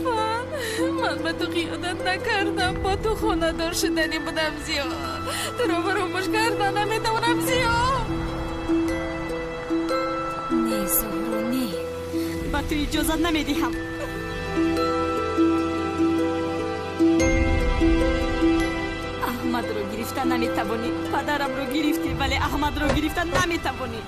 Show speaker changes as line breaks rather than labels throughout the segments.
Ирфон, ман ба ту хиёнат накардам, бо ту хонадор шудани будам Зиё. Туро фаромӯш карда наметавонам Зиё.
Не, Зуҳро, не. Ба ту иҷозат намедиҳам. Аҳмадро гирифта наметавонӣ. Падарамро гирифтӣ, вале Аҳмадро гирифта наметавонӣ.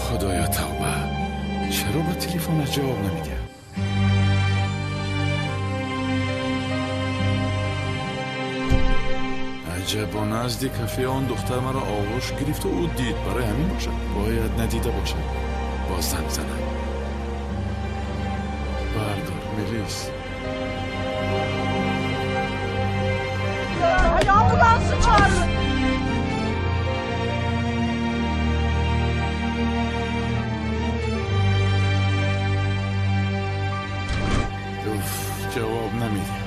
Худоё, тавба, чаро ба телефонаш ҷавоб намедиҳад? Аҷаб, бо назди кафе он духтар маро оғӯш гирифту ӯ дид. Барои ҳамин бошад, бояд надида бошад. Боз занг занам. Бардор, Мелис.
Ambulansı çağırın.
Уф, ҷавоб намедиҳад.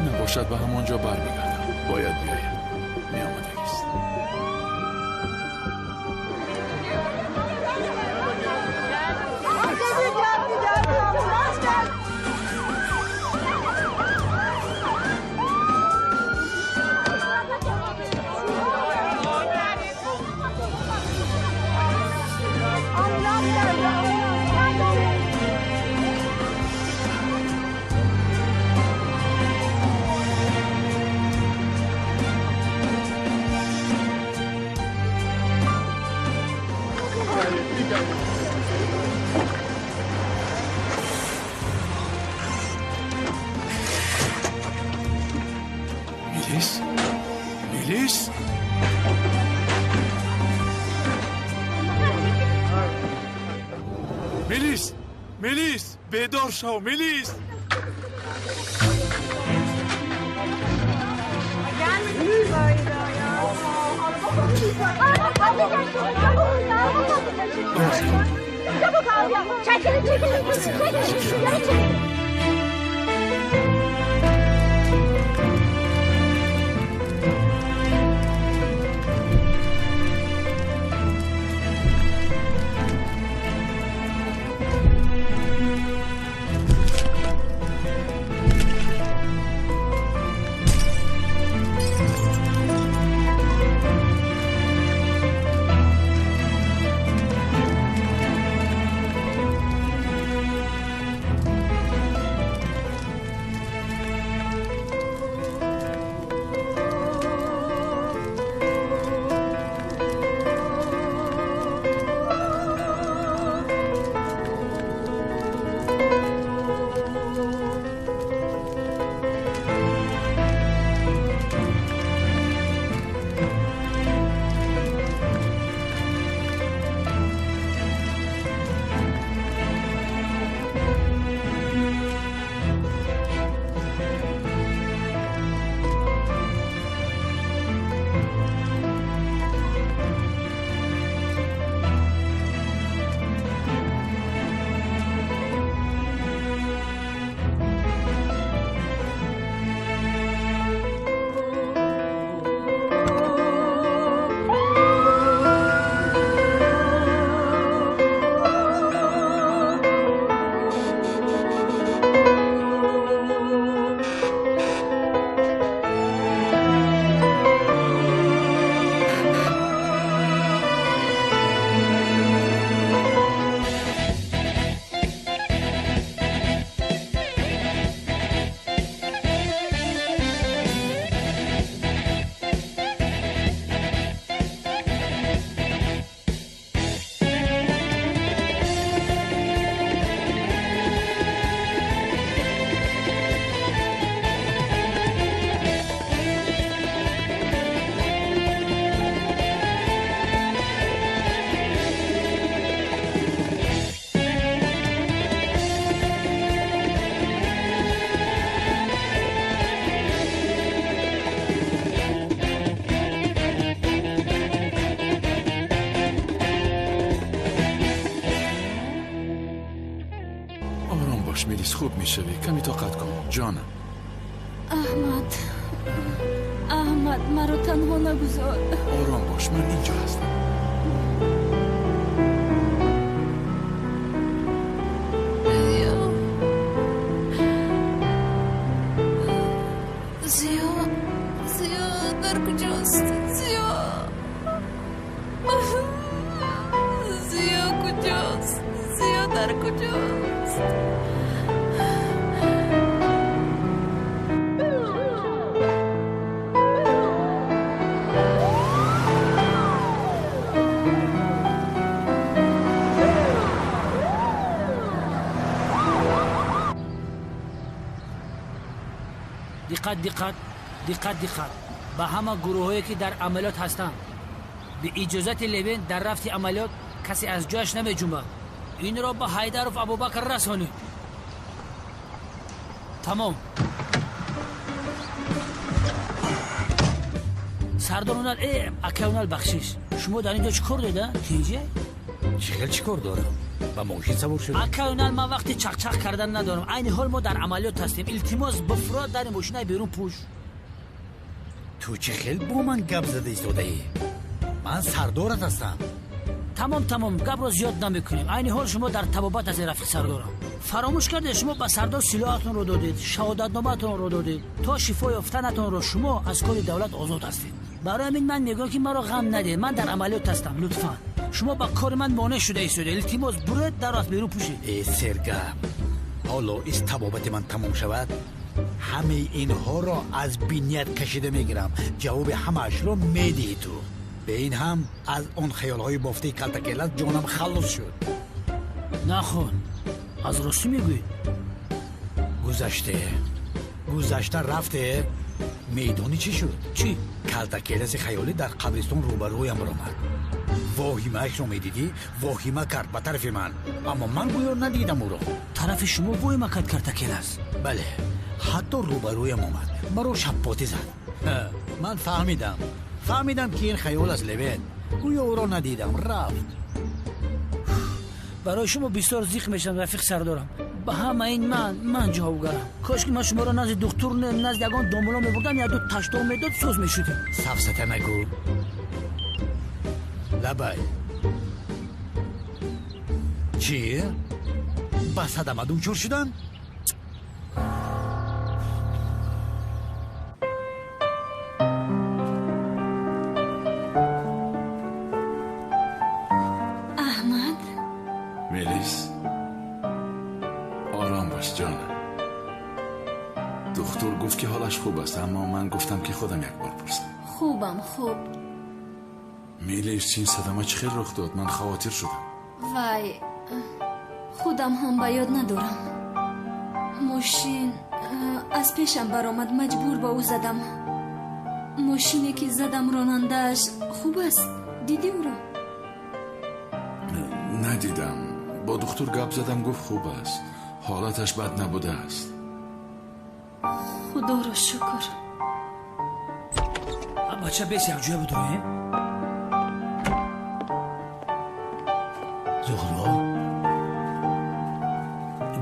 Набошад, ба ҳамон ҷо бармегардам. Бояд биёяд, меомадагист.
Geldi geldi, ambulans geldi. Ambulans geldi, ambulans geldi.
Мелис, Мелис, Мелис, Мелис, бедор шав, Мелис.
Çabuk abi. Çekilin çekilin. Çekilin. Yarı çekilin.
Хуб мешавӣ. Каме тоқат кун, ҷонам.
Аҳмад, Аҳмад, маро танҳо нагузор.
Ором бош, ман инҷо ҳастам.
Зиё, Зиё, дар куҷост? Зиё, Зиё куҷост? Зиё дар куҷост?
Диққат, диққат, диққат, диққат ба ҳама гурӯҳҳое, ки дар амалиёт ҳастанд. Бе иҷозати Левен дар рафти амалиёт касе аз ҷояш намеҷунбад. Инро ба Ҳайдаров Абубакр расонед. Тамом. Сардор Унал, акай Унал, бахшиш, шумо дар ин ҷо чӣ кор доред? Тинҷе?
Чӣ хел чӣ кор дорам? Ба мошин савор шудам.
Акай Унал, ман вақти чақчақ кардан надорам. Айни ҳол мо дар амалиёт ҳастем. Илтимос, бифурод, дари мошинаи берун пӯш.
Ту чӣ хел бо ман гап зада истодаӣ? Ман сардорат ҳастам.
Тамом, тамом, гапро зиёд намекунем. Айни ҳол шумо дар табобат ҳастед, рафиқ сардорам. Фаромӯш кардед, шумо ба сардор силоҳатонро додед, шаҳодатномаатонро додед. То шифо ёфтанатонро шумо аз кори давлат озод ҳастед. Барои ҳамин ман мегӯям, ки маро ғам надиҳед. Ман дар амалиёт ҳастам. Лутфан, шумо ба кори ман монеъ шуда истода. Илтимос, буред, дарро аз берун пӯшед.
Э, сергап, ҳоло из табобати ман тамом шавад, ҳамаи инҳоро аз биният кашида мегирам. Ҷавоби ҳамаашро медиҳӣ ту. Бе ин ҳам аз он хаёлҳои бофтаи калтакелат ҷонам халлос шуд.
Нахон, аз ростӣ мегӯед?
Гузаште, гузашта рафте. Медонӣ чӣ шуд?
Чӣ?
Калтакеласи хаёлӣ дар қабристон рӯбарӯям баромад. Воҳимаашро медидӣ, воҳима кард ба тарафи ман, аммо ман гӯё надидам ӯро.
Тарафи шумо воҳима кард калтакелас?
Бале, ҳатто рӯбарӯям омад, маро шаппотӣ зад. Ман фаҳмидам, фаҳмидам, ки ин хаёл аст, Левен. Гӯё ӯро надидам, рафт.
Барои шумо бисёр зиқ мешавам, рафиқ сардорам. Ба ҳама ин ман ҷавобгарам. Кош ки ман шуморо назди духтур, не, назди ягон домуло мебурдам, як ду таштон медод, соз мешудем.
Сафсата нагӯ. Лабай, чӣ? Ба садама дучор шудан?
Аҳмад.
Мелис, ором бош, ҷонам. Духтур гуфт, ки ҳолаш хуб аст, аммо ман гуфтам, ки худам як бор пурсам.
Хубам, хуб.
Мелис, ин садама чӣ хел рух дод? Ман хавотир шудам.
Вай, худам ҳам ба ёд надорам. Мошин аз пешам баромад, маҷбур ба ӯ задам. Мошине ки задам, ронандааш хуб аст? Дидӣ ӯро?
Надидам. Бо духтур гап задам, гуфт, хуб аст, ҳолаташ бад набудааст.
Худоро шукр.
Бача, бес якҷоя будроем.
Зуҳро,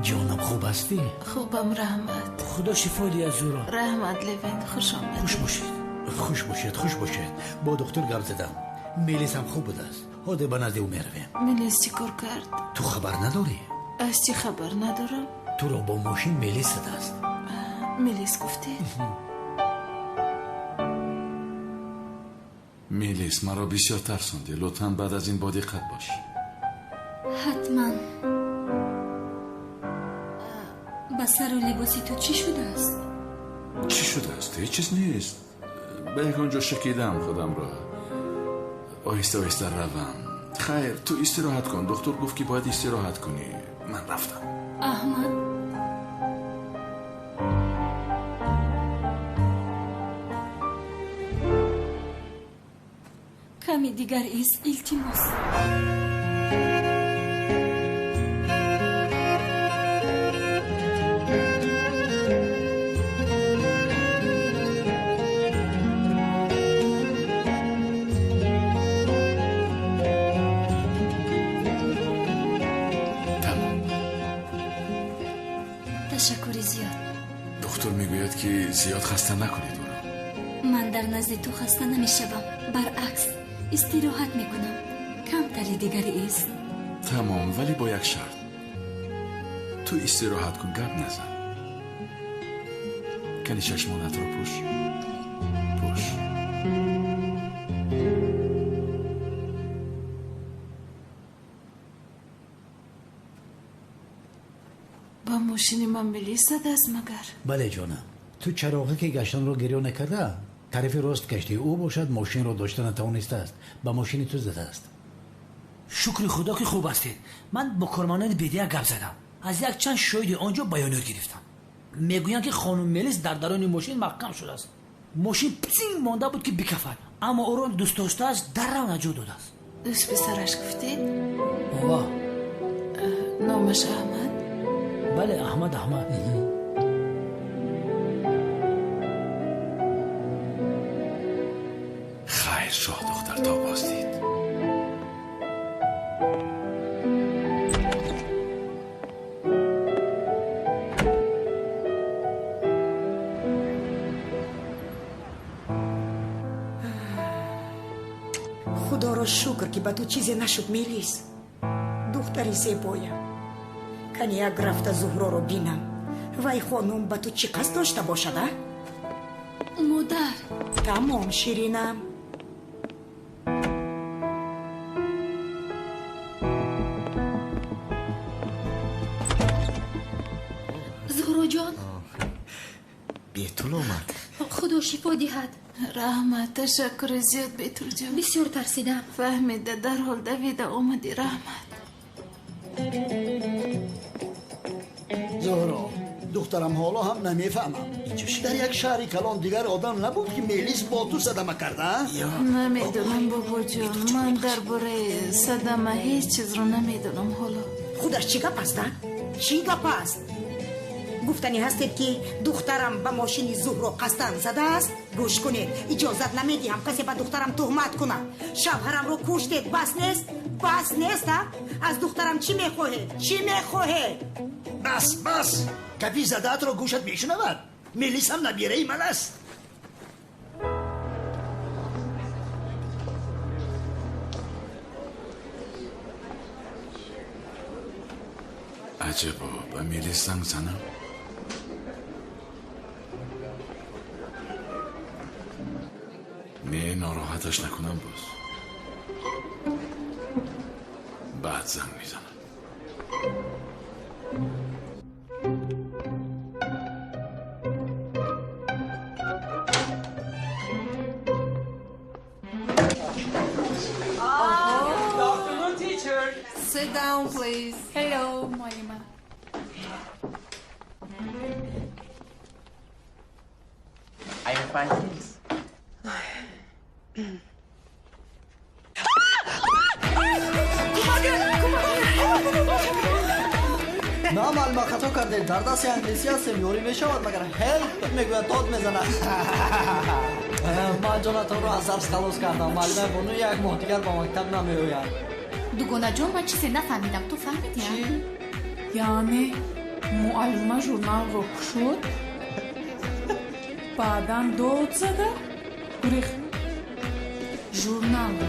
ҷонам, хуб ҳастӣ?
Хубам, раҳмат.
Худо шифо диҳад, Зуҳро.
Раҳмат, Левен, хуш омадед.
Хуш бошед.
Хуш бошед, хуш бошед. Бо духтур гап задам, Мелисам хуб будааст. Ҳозир ба назди ӯ меравем.
Мелис чӣ кор кард?
Ту хабар надорӣ?
Аз чӣ хабар надорам?
Туро бо мошин Мелис задааст.
Мелис гуфтӣ?
Мелис, маро бисёр тарсондӣ. Лутфан, баъд аз ин бодиққат бош.
Ҳатман. Ба сару либоси ту чӣ шудааст?
Чӣ шудааст? Ҳеҷ чиз нест. Ба ягон ҷо шакидам худамро. Оҳиста оҳиста равам. Хайр, ту истироҳат кун. Духтур гуфт, ки бояд истироҳат кунӣ. Ман рафтам.
Аҳмад. Ками дигар ист, илтимос.
Тамом. ки зиёд хаста накунед ӯро.
Ман дар назди ту хаста намешавам, баръакс истироҳат мекунам. Камтари дигаре аст.
Тамом, вале бо як шарт. Ту истироҳат кун, гап назан. Кани чашмонатро пӯш. Пӯш.
Ба мошини ман Мелис задааст магар?
Бале ҷонам, ту чароғе ки гаштанро гирё накарда, тарафи рост гаштӣ. Ӯ бошад мошинро дошта натавонистааст, ба мошини ту задааст.
Шукри худо ки хуб ҳастед. Ман бо кормандони бедия гап задам. Аз якчанд шоҳиди он ҷо баёниёт гирифтам. Мегӯянд ки хонум Мелис дар даруни мошин маҳкам шудааст. Мошин псинг монда буд ки бикафад, аммо ӯро дӯстдоштааш даррав наҷот додааст.
Дӯст писараш гуфтед?
Ова.
Номаш Аҳмад?
Бале, Аҳмад, Аҳмад.
Хайр, шоҳдухтар, то боздид.
Худоро шукр, ки ба ту чизе нашуд, Мелис. Духтари зебоям. Кани як рафта Зуҳроро бинам. Вай хонум ба ту чӣ қасд дошта бошад, а?
Модар.
Тамом, ширинам.
Зуҳроҷон.
Бетул омад.
Худо шифо диҳад.
Раҳмат, ташаккури зиёд, Бетулҷон.
Бисёр тарсидам.
Фаҳмида, дарҳол давида омадӣ, раҳмат.
Зуҳро, духтарам, ҳоло ҳам намефаҳмам. Дар як шаҳри калон дигар одам набуд, ки Мелис бо ту садама карда?
Намедонам, бобоҷон. Ман дар бораи садама ҳеҷ чизро намедонам ҳоло.
Худаш чӣ гап аст, а? Чӣ гап аст? Гуфтанӣ ҳастед, ки духтарам ба мошини Зуҳро қасдан задааст? Гӯш кунед, иҷозат намедиҳам касе ба духтарам туҳмат кунад. Шавҳарамро куштед, бас нест? Бас нест, а? Аз духтарам чӣ мехоҳед? Чӣ мехоҳед?
Бас, бас! Гапи задаатро гӯшат мешунавад. Мелис ҳам набираи ман аст.
Аҷабо, ба Мелис занг занам? Не, нороҳаташ накунам боз. Баъд занг мезанам.
Sit down, please.
Hello, Moima.
I'm fine, thanks.
На, маълума, хато кардем. Дар дасти англисӣ ҳастем, ёрӣ мешавад, магар help мегӯяд, дод мезанад. Ман ҷонатонро аз дарс халос кардам. Маълумаи бону як моҳ дигар ба мактаб намеояд.
Дугонаҷон, ман чизе нафаҳмидам. Ту фаҳмидӣ?
Чӣ?
Яъне муаллима журналро кушод, баъдан дод зада гурехт. Журналро.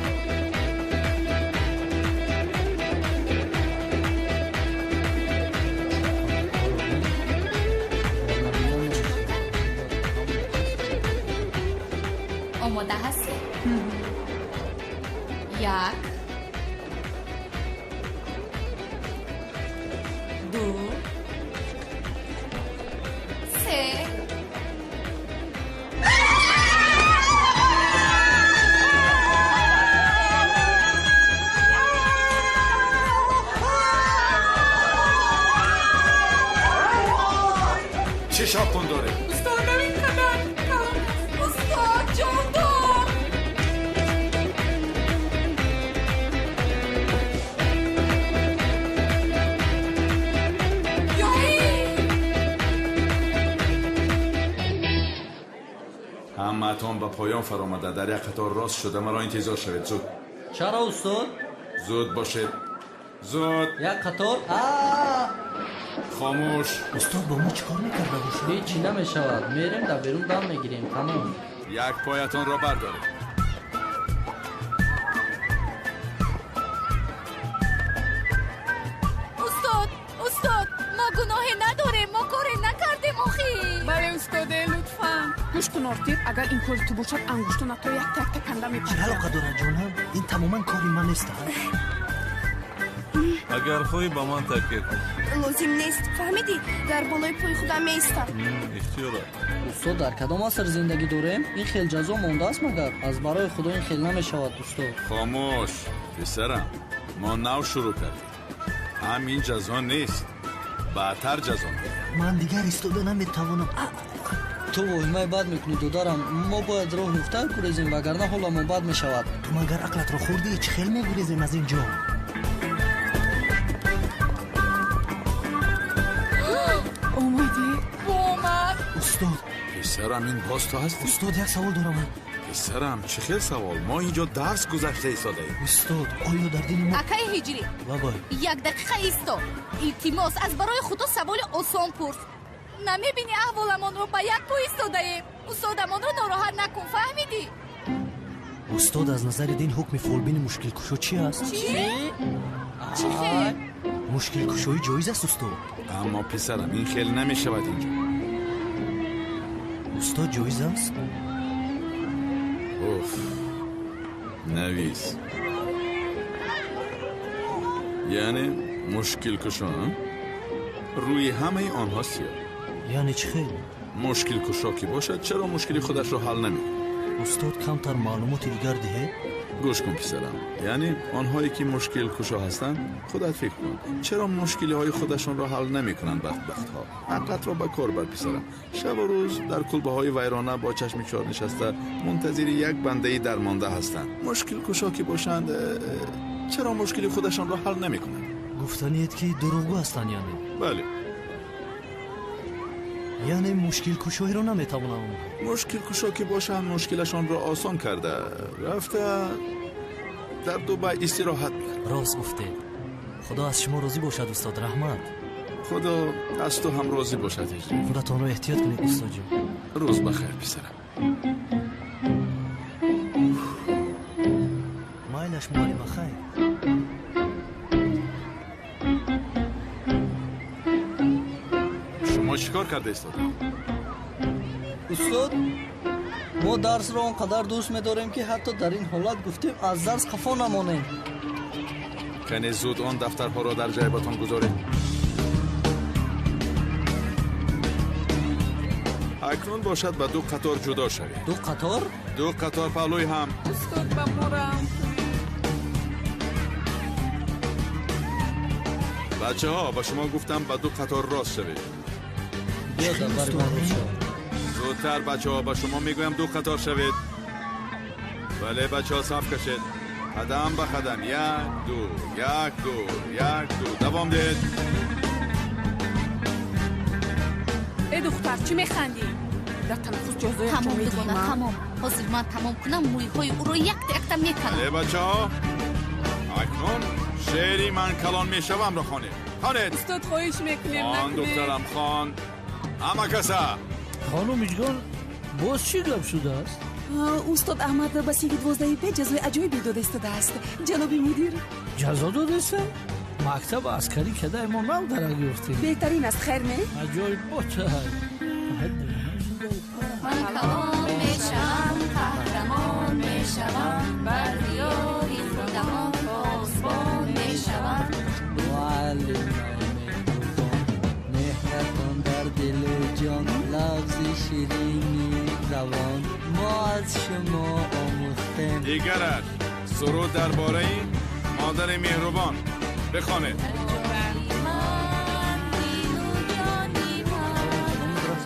Омода ҳастӣ? Як, ду, се.
Чӣ шавқон доред?
Устодам, ин қадар калон аст. Устод, ҷондор.
Ҳамаатон ба поён фаромада, дар як қатор рост шуда маро интизор шавед. Зуд.
Чаро, устод?
Зуд бошед, зуд.
Як қатор?
Хомӯш.
Устод бо мо чӣ кор мекарда бошад?
Ҳеҷ чӣ намешавад. Мерем дар берун дам мегирем. Тамом.
Як поятонро бардоред.
Устод, устод, мо гуноҳе надорем, мо коре накардем охи.
Бале, устоде, лутфан. Гӯш кун, Ортир, агар ин кори ту бошад, ангуштонатро якта якта канда
Чӣ
мепартам.
алоқа дорад, ҷонам? Ин тамоман кори ман нест.
Агар хоҳӣ, ба ман такя кун.
Лозим нест, фаҳмидӣ? Дар болои пои худам меистам.
Ихтиёрат.
Устод, дар кадом аср зиндагӣ дорем? Ин хел ҷазо мондааст магар? Аз барои Худо, ин хел намешавад, устод.
Хомӯш, писарам. Мо нав шурӯъ кардем. Ҳам ин ҷазо нест. Баъдтар ҷазо медиҳем.
Ман дигар истода наметавонам.
Ту воҳимаи бад мекунӣ, додарам. Мо бояд роҳ ёфта гурезем, вагарна ҳоламон бад мешавад.
Ту магар ақлатро хӯрдӣ? Чӣ хел мегурезем аз ин ҷо?
Омадӣ?
Омад.
Устод.
Писарам, ин боз ту ҳастӣ?
Устод, як савол дорам.
Писарам, чӣ хел савол? Мо инҷо дарс гузашта истодаем.
Устод, оё дар дини мо
Акаи Ҳиҷрӣ,
Лабай.
як дақиқа исто. Илтимос, аз барои Худо саволи осон пурс. Намебинӣ, аҳволамонро, ба як по истодаем? Устодамонро нороҳат накун, фаҳмидӣ?
Устод, аз назари дин ҳукми фолбини мушкилкушо чӣ аст?
Чӣ? Чӣ хел?
Мушкилкушоӣ ҷоиз аст, устод?
Аммо, писарам, ин хел намешавад инҷо.
Устод, ҷоиз аст?
Уф, навис. Яъне мушкилкушо рӯи ҳамаи онҳо сиёҳ.
Яъне чӣ хел?
Мушкилкушо ки бошад, чаро мушкили худашро ҳал намекунад?
Устод, камтар маълумоти дигар диҳед.
Гӯш кун, писарам. Яъне онҳое ки мушкилкушо ҳастанд, худат фикр кун, чаро мушкилиҳои худашонро ҳал намекунанд, бадбахтҳо? Ақлатро ба кор бар, писарам. Шабу рӯз дар кулбаҳои вайрона бо чашми чор нишаста мунтазири як бандаи дармонда ҳастанд. Мушкилкушо ки бошанд, чаро мушкили худашонро ҳал намекунанд?
Гуфтаниед, ки дурӯғгӯ ҳастанд, яъне?
Бале.
Яъне мушкилкушоиро наметавонанд онҳо?
Мушкилкушо ки бошанд, мушкилашонро осон карда рафта дар Дубай истироҳат мекунанд.
Рост гуфтед. Худо аз шумо розӣ бошад, устод, раҳмат.
Худо аз ту ҳам розӣ бошад, Ҳиҷрӣ.
Худатонро эҳтиёт кунед, устодҷон.
Рӯз бахайр, писарам.
Майлаш, муаллима, хайр.
Шумо чӣ кор карда истода?
Устод, мо дарсро он қадар дӯст медорем, ки ҳатто дар ин ҳолат гуфтем, аз дарс қафо намонем.
Кане, зуд он дафтарҳоро дар ҷайбатон гузоред. Акнун бошад, ба ду қатор ҷудо шавед.
Ду қатор?
Ду қатор паҳлӯи ҳам.
Устод, ба мо раҳм кунед.
Бачаҳо, ба шумо гуфтам, ба ду қатор рост шавед.
Биё, дар бари ман рост шав.
Зудтар, бачаҳо, ба шумо мегӯям, ду қатор шавед. Бале, бачаҳо, саф кашед. Қадам ба қадам. Як, ду, як, ду, як, ду. Давом диҳед.
Э, духтар, чӣ механдӣ? Дар танаффус ҷазояшро
Тамом, дугона.
медиҳем.
Тамом, ҳозир ман тамом кунам, мӯйҳои ӯро якта якта меканам.
Бале, бачаҳо, акнун шеъри «Ман калон мешавамро» хонед. Хонед.
Устод, хоҳиш мекунем,
Хон.
накунед.
Духтарам, хон. Ҳама каса.
Хонум Миҷгон, боз чӣ гап шудааст?
Устод Аҳмад ба синфи 12 Б ҷазои аҷоибе дода истодааст, ҷаноби мудир.
Ҷазо додеста? Мактаб аскарӣ кадай, мо нав дарак ёфтем.
Беҳтарин аст, хайр не?
Аҷоибот.
Ман калон мешавам, қаҳрамон мешавам, бар диёри худамон посбон мешавам.
Муаллимаи меҳрубон, меҳратон дар дилу ҷон, лафзи ширини забон мо аз шумо омӯхтем.
Дигараш, суруд дар бораи модари меҳрубон бихонед.
Ман дилу ҷони ман,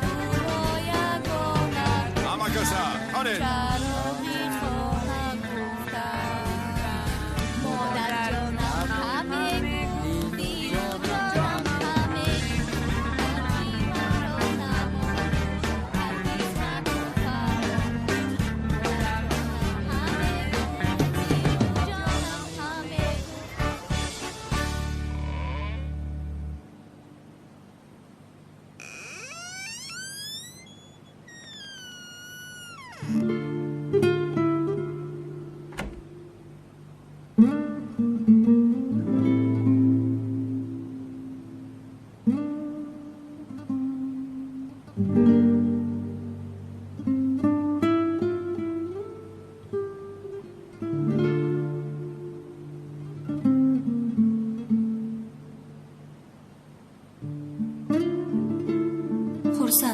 туро ягона
Ҳама каса хонед.
Чароғи хона гуфтам, модарҷонам ҳаме гуфт, дилу ҷонам ҳаме гуфт, маро намон, ҳаргиз макун фаромӯш. Модарҷонам ҳаме гуфт, дилу ҷонам ҳаме гуфт.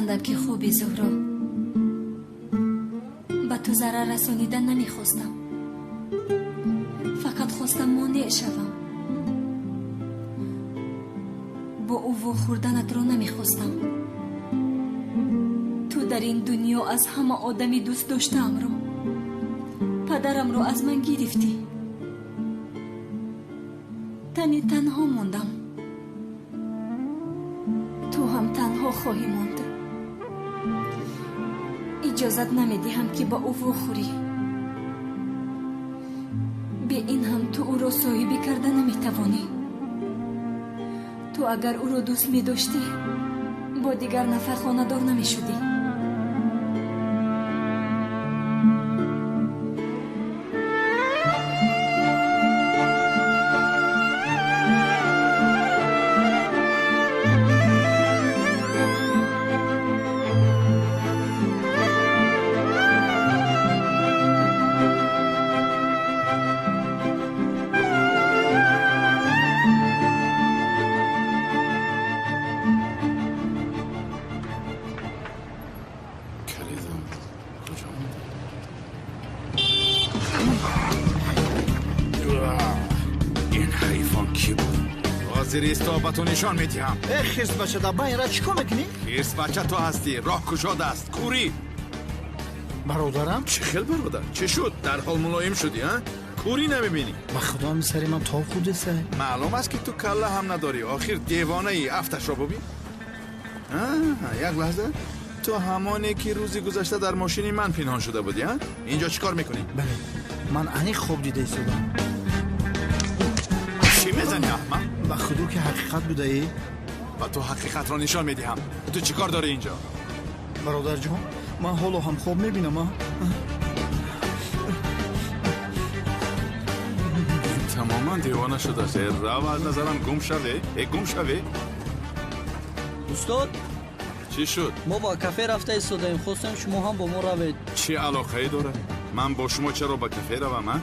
Хурсандам ки хуби, Зуҳро. Ба ту зарар расонидан намехостам. Фақат хостам монеъ шавам. Бо ӯ вохӯрданатро намехостам. Ту дар ин дунё аз ҳама одами дӯст доштаамро, падарамро аз ман гирифтӣ. Тани танҳо мондам. Ту ҳам танҳо хоҳӣ монд. Иҷозат намедиҳам ки ба ӯ вохӯрӣ. Бе ин ҳам ту ӯро соҳибӣ карда наметавонӣ. Ту агар ӯро дӯст медоштӣ, бо дигар нафар хонадор намешудӣ.
Ба ту нишон медиҳам.
Э, хирс бача, дар байнра чӣ кор мекунӣ?
Хирс бача ту ҳастӣ, роҳ кушод аст, кӯрӣ.
Бародарам?
Чӣ хел бародар? Чӣ шуд? Дарҳол мулоим шудӣ, а? Кӯрӣ намебинӣ?
Ба худо ҳами сари ман тоб хӯрдеса.
Маълум аст ки ту калла ҳам надорӣ. Охир девонаӣ, афташро бубин. Як лаҳза. Ту ҳамоне ки рӯзи гузашта дар мошини ман пинҳон шуда будӣ, а? Инҷо чӣ кор мекунӣ?
Бале, ман аниқ хоб дида истодам.
Чӣ мезанӣ, аҳмақ?
Ба худо ки ҳақиқат будаӣ.
Ба ту ҳақиқатро нишон медиҳам. Ту чӣ кор дорӣ инҷо?
Бародарҷон, ман ҳоло ҳам хоб мебинам.
Тамоман девона шудааст. Рав аз назарам гум шаве. Э, гум шаве.
Устод?
Чӣ шуд?
Мо ба кафе рафта истодаем, хостем шумо ҳам бо мо равед.
Чӣ алоқае дорад? Ман бо шумо чаро ба кафе равам, а?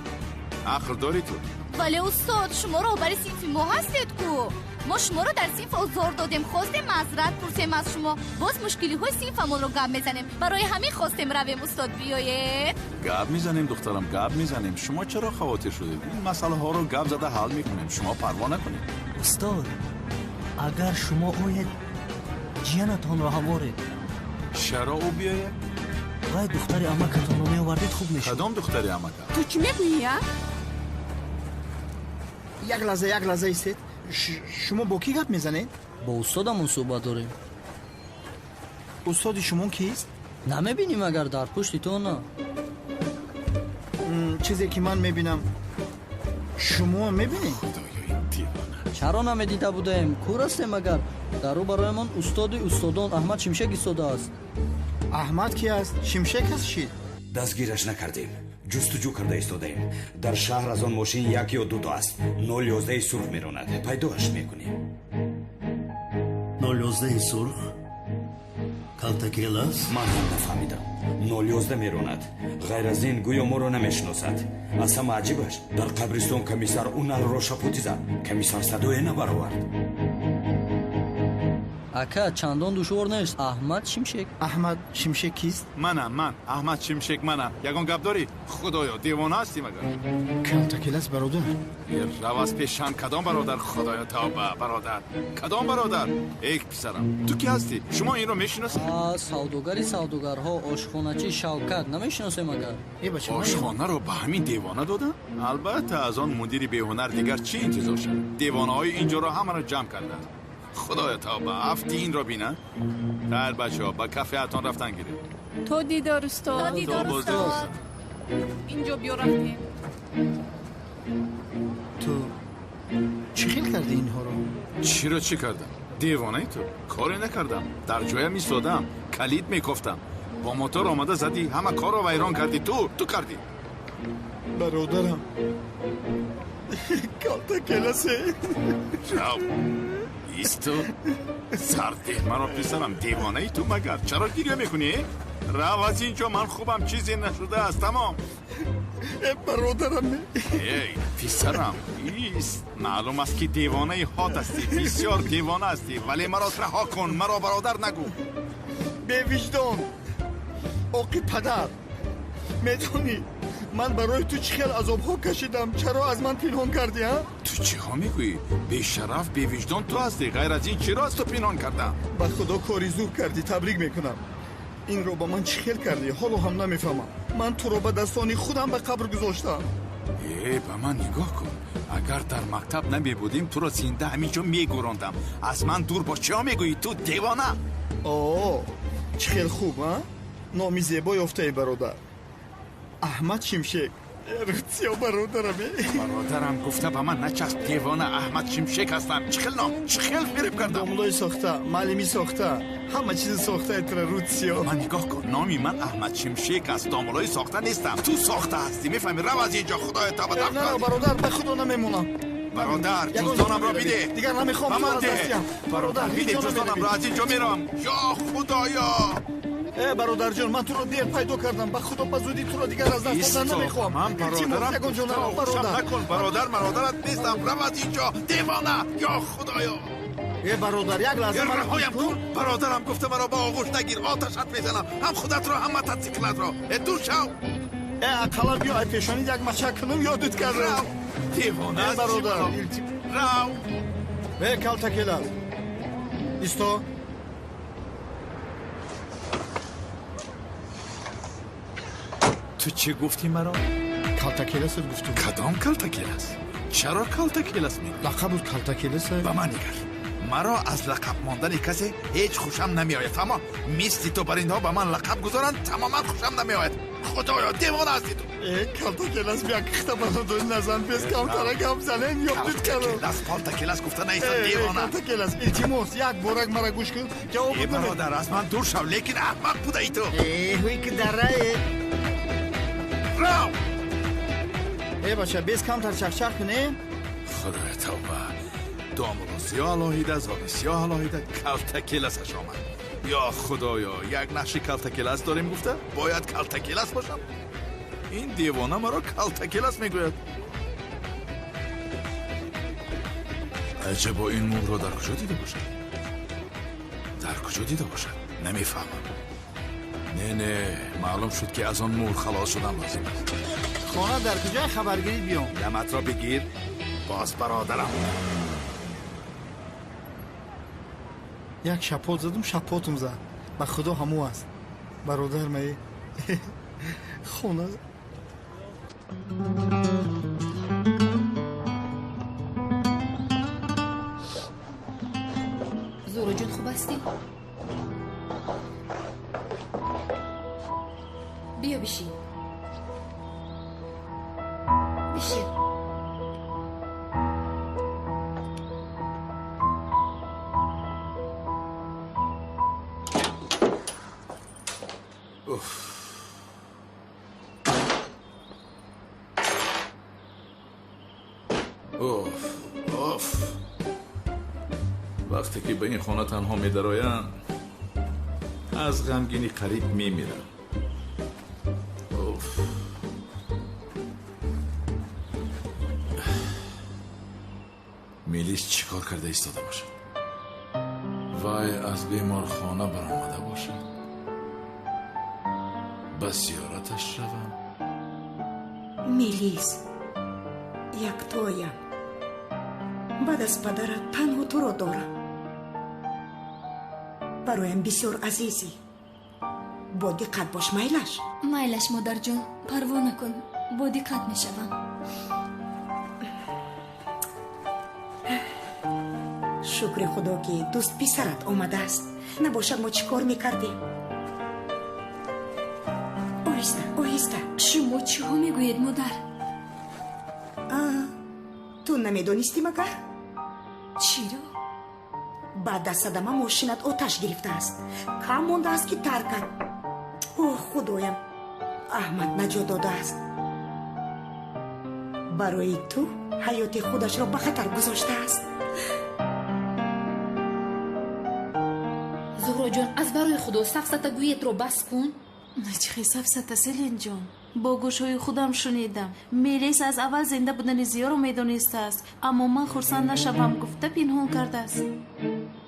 Ақл дорӣ ту?
Вале устод, шумо роҳбари синфи мо ҳастед ку. Мо шуморо дар синф озор додем, хостем маъзарат пурсем аз шумо. Боз мушкилиҳои синфамонро гап мезанем. Барои ҳамин хостем равем, устод, биёед.
Гап мезанем, духтарам, гап мезанем. Шумо чаро хавотир шудед? Ин масъалаҳоро гап зада ҳал мекунем. Шумо парво накунед.
Устод, агар шумо оед, ҷиянатонро ҳам оред.
Чаро ӯ биёяд?
Вай духтари амакатонро меовардед, хуб мешуд.
Кадом духтари амакам?
Ту чӣ мегӯӣ, а?
Як лаҳза, як лаҳза истед. Шумо бо кӣ гап мезанед?
Бо устодамон суҳбат дорем.
Устоди шумо кист?
Намебинем агар дар пушти то на.
Чизе ки ман мебинам, шумо мебинед?
Чаро намедида будаем? Кур ҳастем агар. Дар рӯ бароямон устоди устодон Аҳмад Шимшек истодааст.
Аҳмад ки аст? Шимшек аст чӣ?
Дастгираш накардем. Ҷустуҷӯ карда истодаем. Дар шаҳр аз он мошин як ё дуто аст. 011 сурх меронад. Пайдоаш мекунем.
011 сурх? Калтакелас?
Ман ҳам нафаҳмидам. 011 меронад. Ғайр аз ин гӯё моро намешиносад. Аз ҳама аҷибаш дар қабристон комиссар Уналро шапотӣ зад. Комиссар садое набаровард.
Ака, чандон душвор нест. Аҳмад Шимшек.
Аҳмад Шимшек кист?
Манам, ман. Аҳмад Шимшек манам. Ягон гап дорӣ? Худоё, девона ҳастӣ магар?
Калтакелас бародар.
Рав аз пешам. Кадом бародар? Худоё, тавба, бародар. Кадом бародар? Эй писарам, ту ки ҳастӣ? Шумо инро мешиносед?
Савдогари савдогарҳо, ошхоначи Шавкат. Намешиносем агар?
Ошхонаро ба ҳамин девона додам? Албатта, аз он мудири беҳунар дигар чӣ интизор шавад? Девонаҳои инҷоро ҳамаро ҷамъ кардааст. Худоё тавба, афти инро бина. Хайр бачаҳо, ба кафеатон рафтан гиред.
То дидор, устод.
То дидор, устод.
Инҷо биё рафтем.
Ту чӣ хел кардӣ инҳоро?
Чиро чӣ кардам? Девонаи ту? Коре накардам. Дар ҷоям истодам, калид мекофтам. Бо мотор омада задӣ, ҳама корро вайрон кардӣ. Ту кардӣ.
Бародарам, калтакеласе.
Рав. Исто сардеҳ маро писарам, девонаи ту магар? Чаро гиря мекунӣ? Рав аз инҷо, ман хубам, чизе нашудааст, тамом.
Бародарам.
Эй писарам, ист. Маълум аст ки девонаи ҳод ҳастӣ, бисёр девона ҳастӣ, вале маро раҳо кун, маро бародар нагӯ.
Бевиҷдон, оқи падар. Медонӣ ман барои ту чӣ хел азобҳо кашидам? Чаро аз ман пинҳон кардӣ, а?
Ту чиҳо мегӯӣ? Бешараф, бевиҷдон ту ҳастӣ. Ғайр аз ин чиро аз ту пинҳон кардам?
Ба худо кори зур кардӣ, табрик мекунам. Инро ба ман чӣ хел кардӣ? Ҳоло ҳам намефаҳмам. Ман туро ба дастони худам ба қабр гузоштам.
Э, ба ман нигоҳ кун. Агар дар мактаб намебудем, туро зинда ҳамин ҷо мегӯрондам. Аз ман дур бош. Чиҳо мегӯӣ ту, девона?
О, чӣ хел хуб, а? Номи зебо ёфтаи, бародар. Аҳмад Шимшек. Рутсиё, бародарам.
Бародарам гуфта ба ман начасп, девона. Аҳмад Шимшек ҳастам. Чӣ хел ном, чӣ хел фиреб кардам.
Домлои сохта, маълими сохта, ҳама чизи сохта этра, Рутсиё.
Ман нигоҳ кун, номи ман Аҳмад Шимшек аст, домлои сохта нестам. Ту сохта ҳастӣ, мефаҳмӣ? Рав аз инҷо, худоё, тавба.
На, бародар, ба худо намемонам.
Бародар, ҷуздонамро биде.
Дигар намехоҳам.
Ба ман деҳ. Бародар, биде ҷуздонамро, аз инҷо меравам. Ё худоё!
Э, бародарҷон, ман туро дер пайдо кардам. Ба худо, ба зудӣ туро дигар аз даст додан намехоҳам.
Ман бародарам
бародар
накун. Бародар мародарат нестам. Рав аз инҷо, девона. Ё худоё!
Э, бародар, як лаҳза
маро раҳоям кун. Бародарам гуфта маро ба оғӯш нагир, оташат мезанам, ҳам худатро, ҳам мототсиклатро. Э, дур шав.
Э, ақаллан биё, ай пешонӣ як мачак кунам, ёдут кардам.
Девона,
бародар,
рав.
Э, калтакелар, исто.
Ту чӣ гуфтӣ маро?
Калтакеласат гуфтум.
Кадом калтакелас? Чаро калтакелас мегӯӣ?
Лақабут калтакелас.
Ба ман нигар. Маро аз лақаб мондани касе ҳеҷ хушам намеояд. Аммо мисли ту бар инҳо ба ман лақаб гузоранд, тамоман хушам намеояд. Худоё, девона ҳастӣ ту.
Э, калтакелас, бия кихта бародори назан, без камтара гап занем, ёдут кардам.
Калтакелас, палтакелас гуфта наиста, девона.
Калтакелас, илтимос, як борак мара гӯш кун. Ҷавоб
э, бародар, аз ман дур шав, лекин аҳмақ будаи ту.
Э, ҳуй ки дарае.
Рав!
Э, бача, без камтар чахчах кунем.
Худоя, тавба. Домуло сиёҳ алоҳида, зоби сиёҳ алоҳида, калтакеласаш омад. Ё худоё, як нақши калтакелас дорем гуфта, бояд калтакелас бошам? Ин девона маро калтакелас мегӯяд. Аҷабо, ин мӯрро дар куҷо дида бошад? Дар куҷо дида бошад? Намефаҳмам. Не, не, маълум шуд, ки аз он мӯр халос шудан лозим аст.
Хона дар куҷои хабаргирӣ биём?
Даматро бигир, боз бародарам.
Як шапот задум, шапотум зад. Ба худо ҳаму аст. Бародар маи. Хона.
Зуҳроҷон, хуб ҳастӣ? Биё бишин. Бишин.
Уф. Уф, уф. Вақте ки ба ин хона танҳо медароям, аз ғамгинӣ қариб мемирам. Уф. Мелис чӣ кор карда истода бошад? Вай аз беморхона баромада бошад? Ба зиёраташ равам?
Мелис, яктоям. Баъд аз падарат танҳо туро дорам. Бароям бисёр азизӣ. Бо диққат бош, майлаш?
Майлаш, модарҷон, парво накун, бо диққат мешавам.
Шукри худо, ки дӯст писарат омадааст. Набошад, мо чӣ кор мекардем? Оҳиста, оҳиста.
Шумо чиҳо мегӯед, модар?
Ту намедонистӣ магар?
Чиро?
Баъд аз садама мошинат оташ гирифтааст. Кам мондааст, ки таркад. Оҳ, худоям, Аҳмад наҷот додааст. Барои ту ҳаёти худашро ба хатар гузоштааст.
Зуҳроҷон, аз барои худо сафсатагӯиятро бас кун.
Чӣ хел сафсата, Селинҷон? Бо гӯшҳои худам шунидам. Мелис аз аввал зинда будани Зиёро медонистааст, аммо ман хурсанд нашавам гуфта пинҳон кардааст.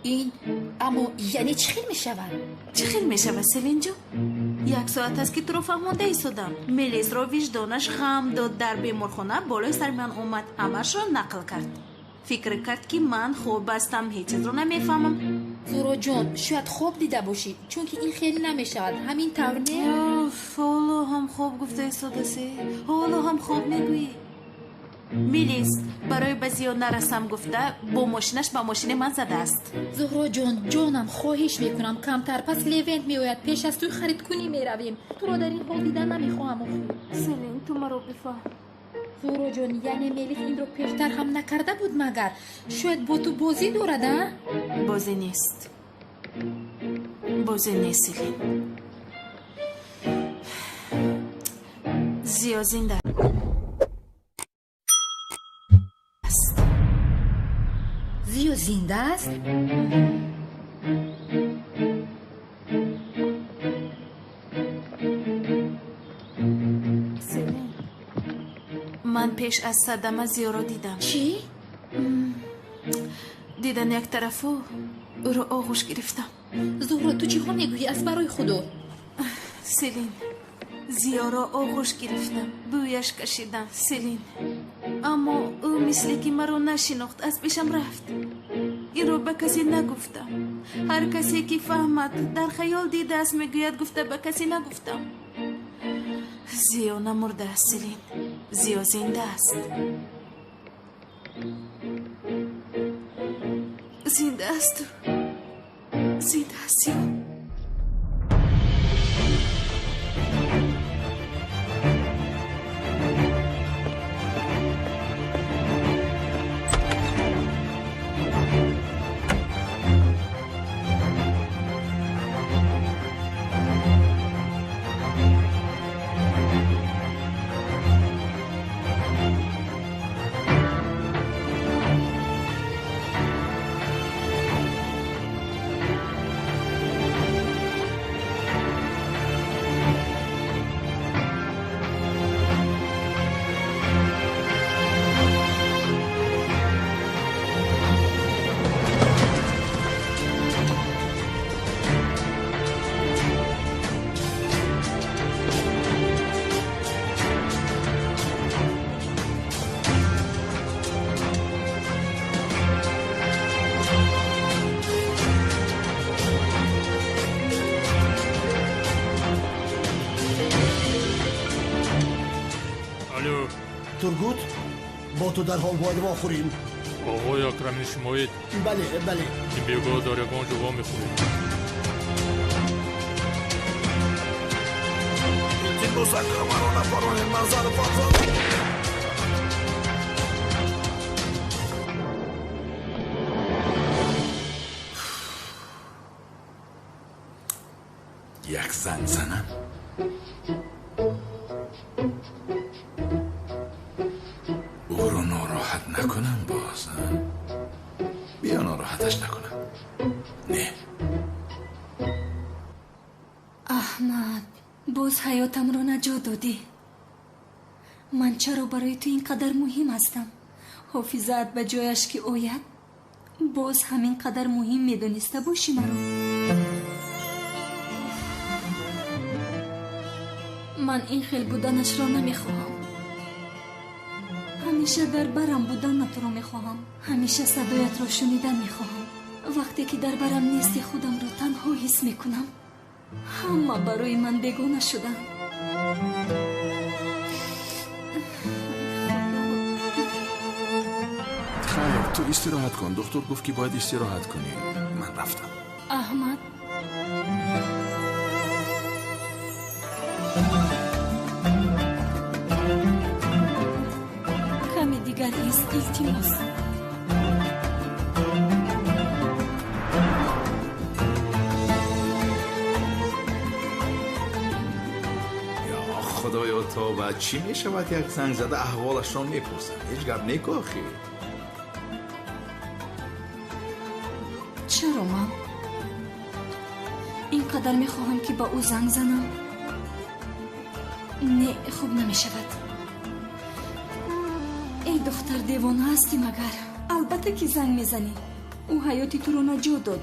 Ин аммо яъне чӣ хел мешавад?
Чӣ хел мешавад, Селинҷон? Як соат аст, ки туро фаҳмонда истодам. Мелисро виҷдонаш ғам дод, дар беморхона болои сари ман омад, ҳамаашро нақл кард. Фикр кард, ки ман хоб ҳастам, ҳеҷ чизро намефаҳмам.
Зуҳроҷон, шояд хоб дида бошӣ, чунки ин хеле намешавад. Ҳамин тавр не?
Ҳоло ҳам хоб гуфта истодасе. Ҳоло ҳам хоб мегӯӣ. Мелис барои ба Зиё нарасам гуфта бо мошинаш ба мошини ман задааст.
Зуҳроҷон, ҷонам, хоҳиш мекунам, камтар. Пас Левент меояд, пеш аз тӯй харидкунӣ меравем. Туро дар ин ҳол дидан намехоҳам охир.
Селин, ту маро бифаҳм.
Зуҳроҷон, яъне Мелис инро пештар ҳам накарда буд магар? Шояд бо ту бозӣ дорад, а?
Бозӣ нест. Бозӣ нест, Селин. Зиё зинда аст.
Зиё зинда аст?
Селин, ман пеш аз садама Зиёро дидам.
Чӣ?
Дидан як тарафу ӯро оғӯш гирифтам.
Зуҳро, ту чиҳо мегӯӣ аз барои Худо?
Селин, Зиёро оғӯш гирифтам, бӯяш кашидам, Селин. Аммо ӯ мисле ки маро нашинохт, аз пешам рафт. Инро ба касе нагуфтам. Ҳар касе ки фаҳмад, дар хаёл дидааст, мегӯяд, гуфта ба касе нагуфтам. Зиё намурдааст, Селин. Зиё зинда аст. Зинда аст. Зинда аст Зиё.
Тургут, бо ту дарҳол бояд вохӯрем.
Оғои Акрами шумоед?
Бале, бале.
Ин бегоҳ дар ягон ҷо вомехӯрем.
Илтимос, ака, маро нафаронед, ман зану фарзанд.
Як занг занам. Ӯро нороҳат накунам боз. Биё нороҳаташ накунам. Не.
Аҳмад, боз ҳаётамро наҷот додӣ. Ман чаро барои ту ин қадар муҳим ҳастам? Ҳофизаат ба ҷояш ки ояд, боз ҳамин қадар муҳим медониста бошӣ маро. Ман ин хел буданашро намехоҳам. Ҳамеша дар барам буданатро мехоҳам. Ҳамеша садоятро шунидан мехоҳам. Вақте ки дар барам нести, худамро танҳо ҳис мекунам. Ҳама барои ман бегона шуданд.
Хайр, ту истироҳат кун. Духтур гуфт, ки бояд истироҳат кунӣ. Ман рафтам.
Аҳмад, каме дигар ист, илтимос.
Худоё, тоба, чӣ мешавад як занг зада аҳволашро мепурсам? Ҳеҷ гап неку охир.
Чаро ман ин қадар мехоҳам, ки ба ӯ занг занам? Не, хуб намешавад. Эй духтар, девона ҳастӣ магар? Албатта ки занг мезанӣ. Ӯ ҳаёти туро наҷот дод.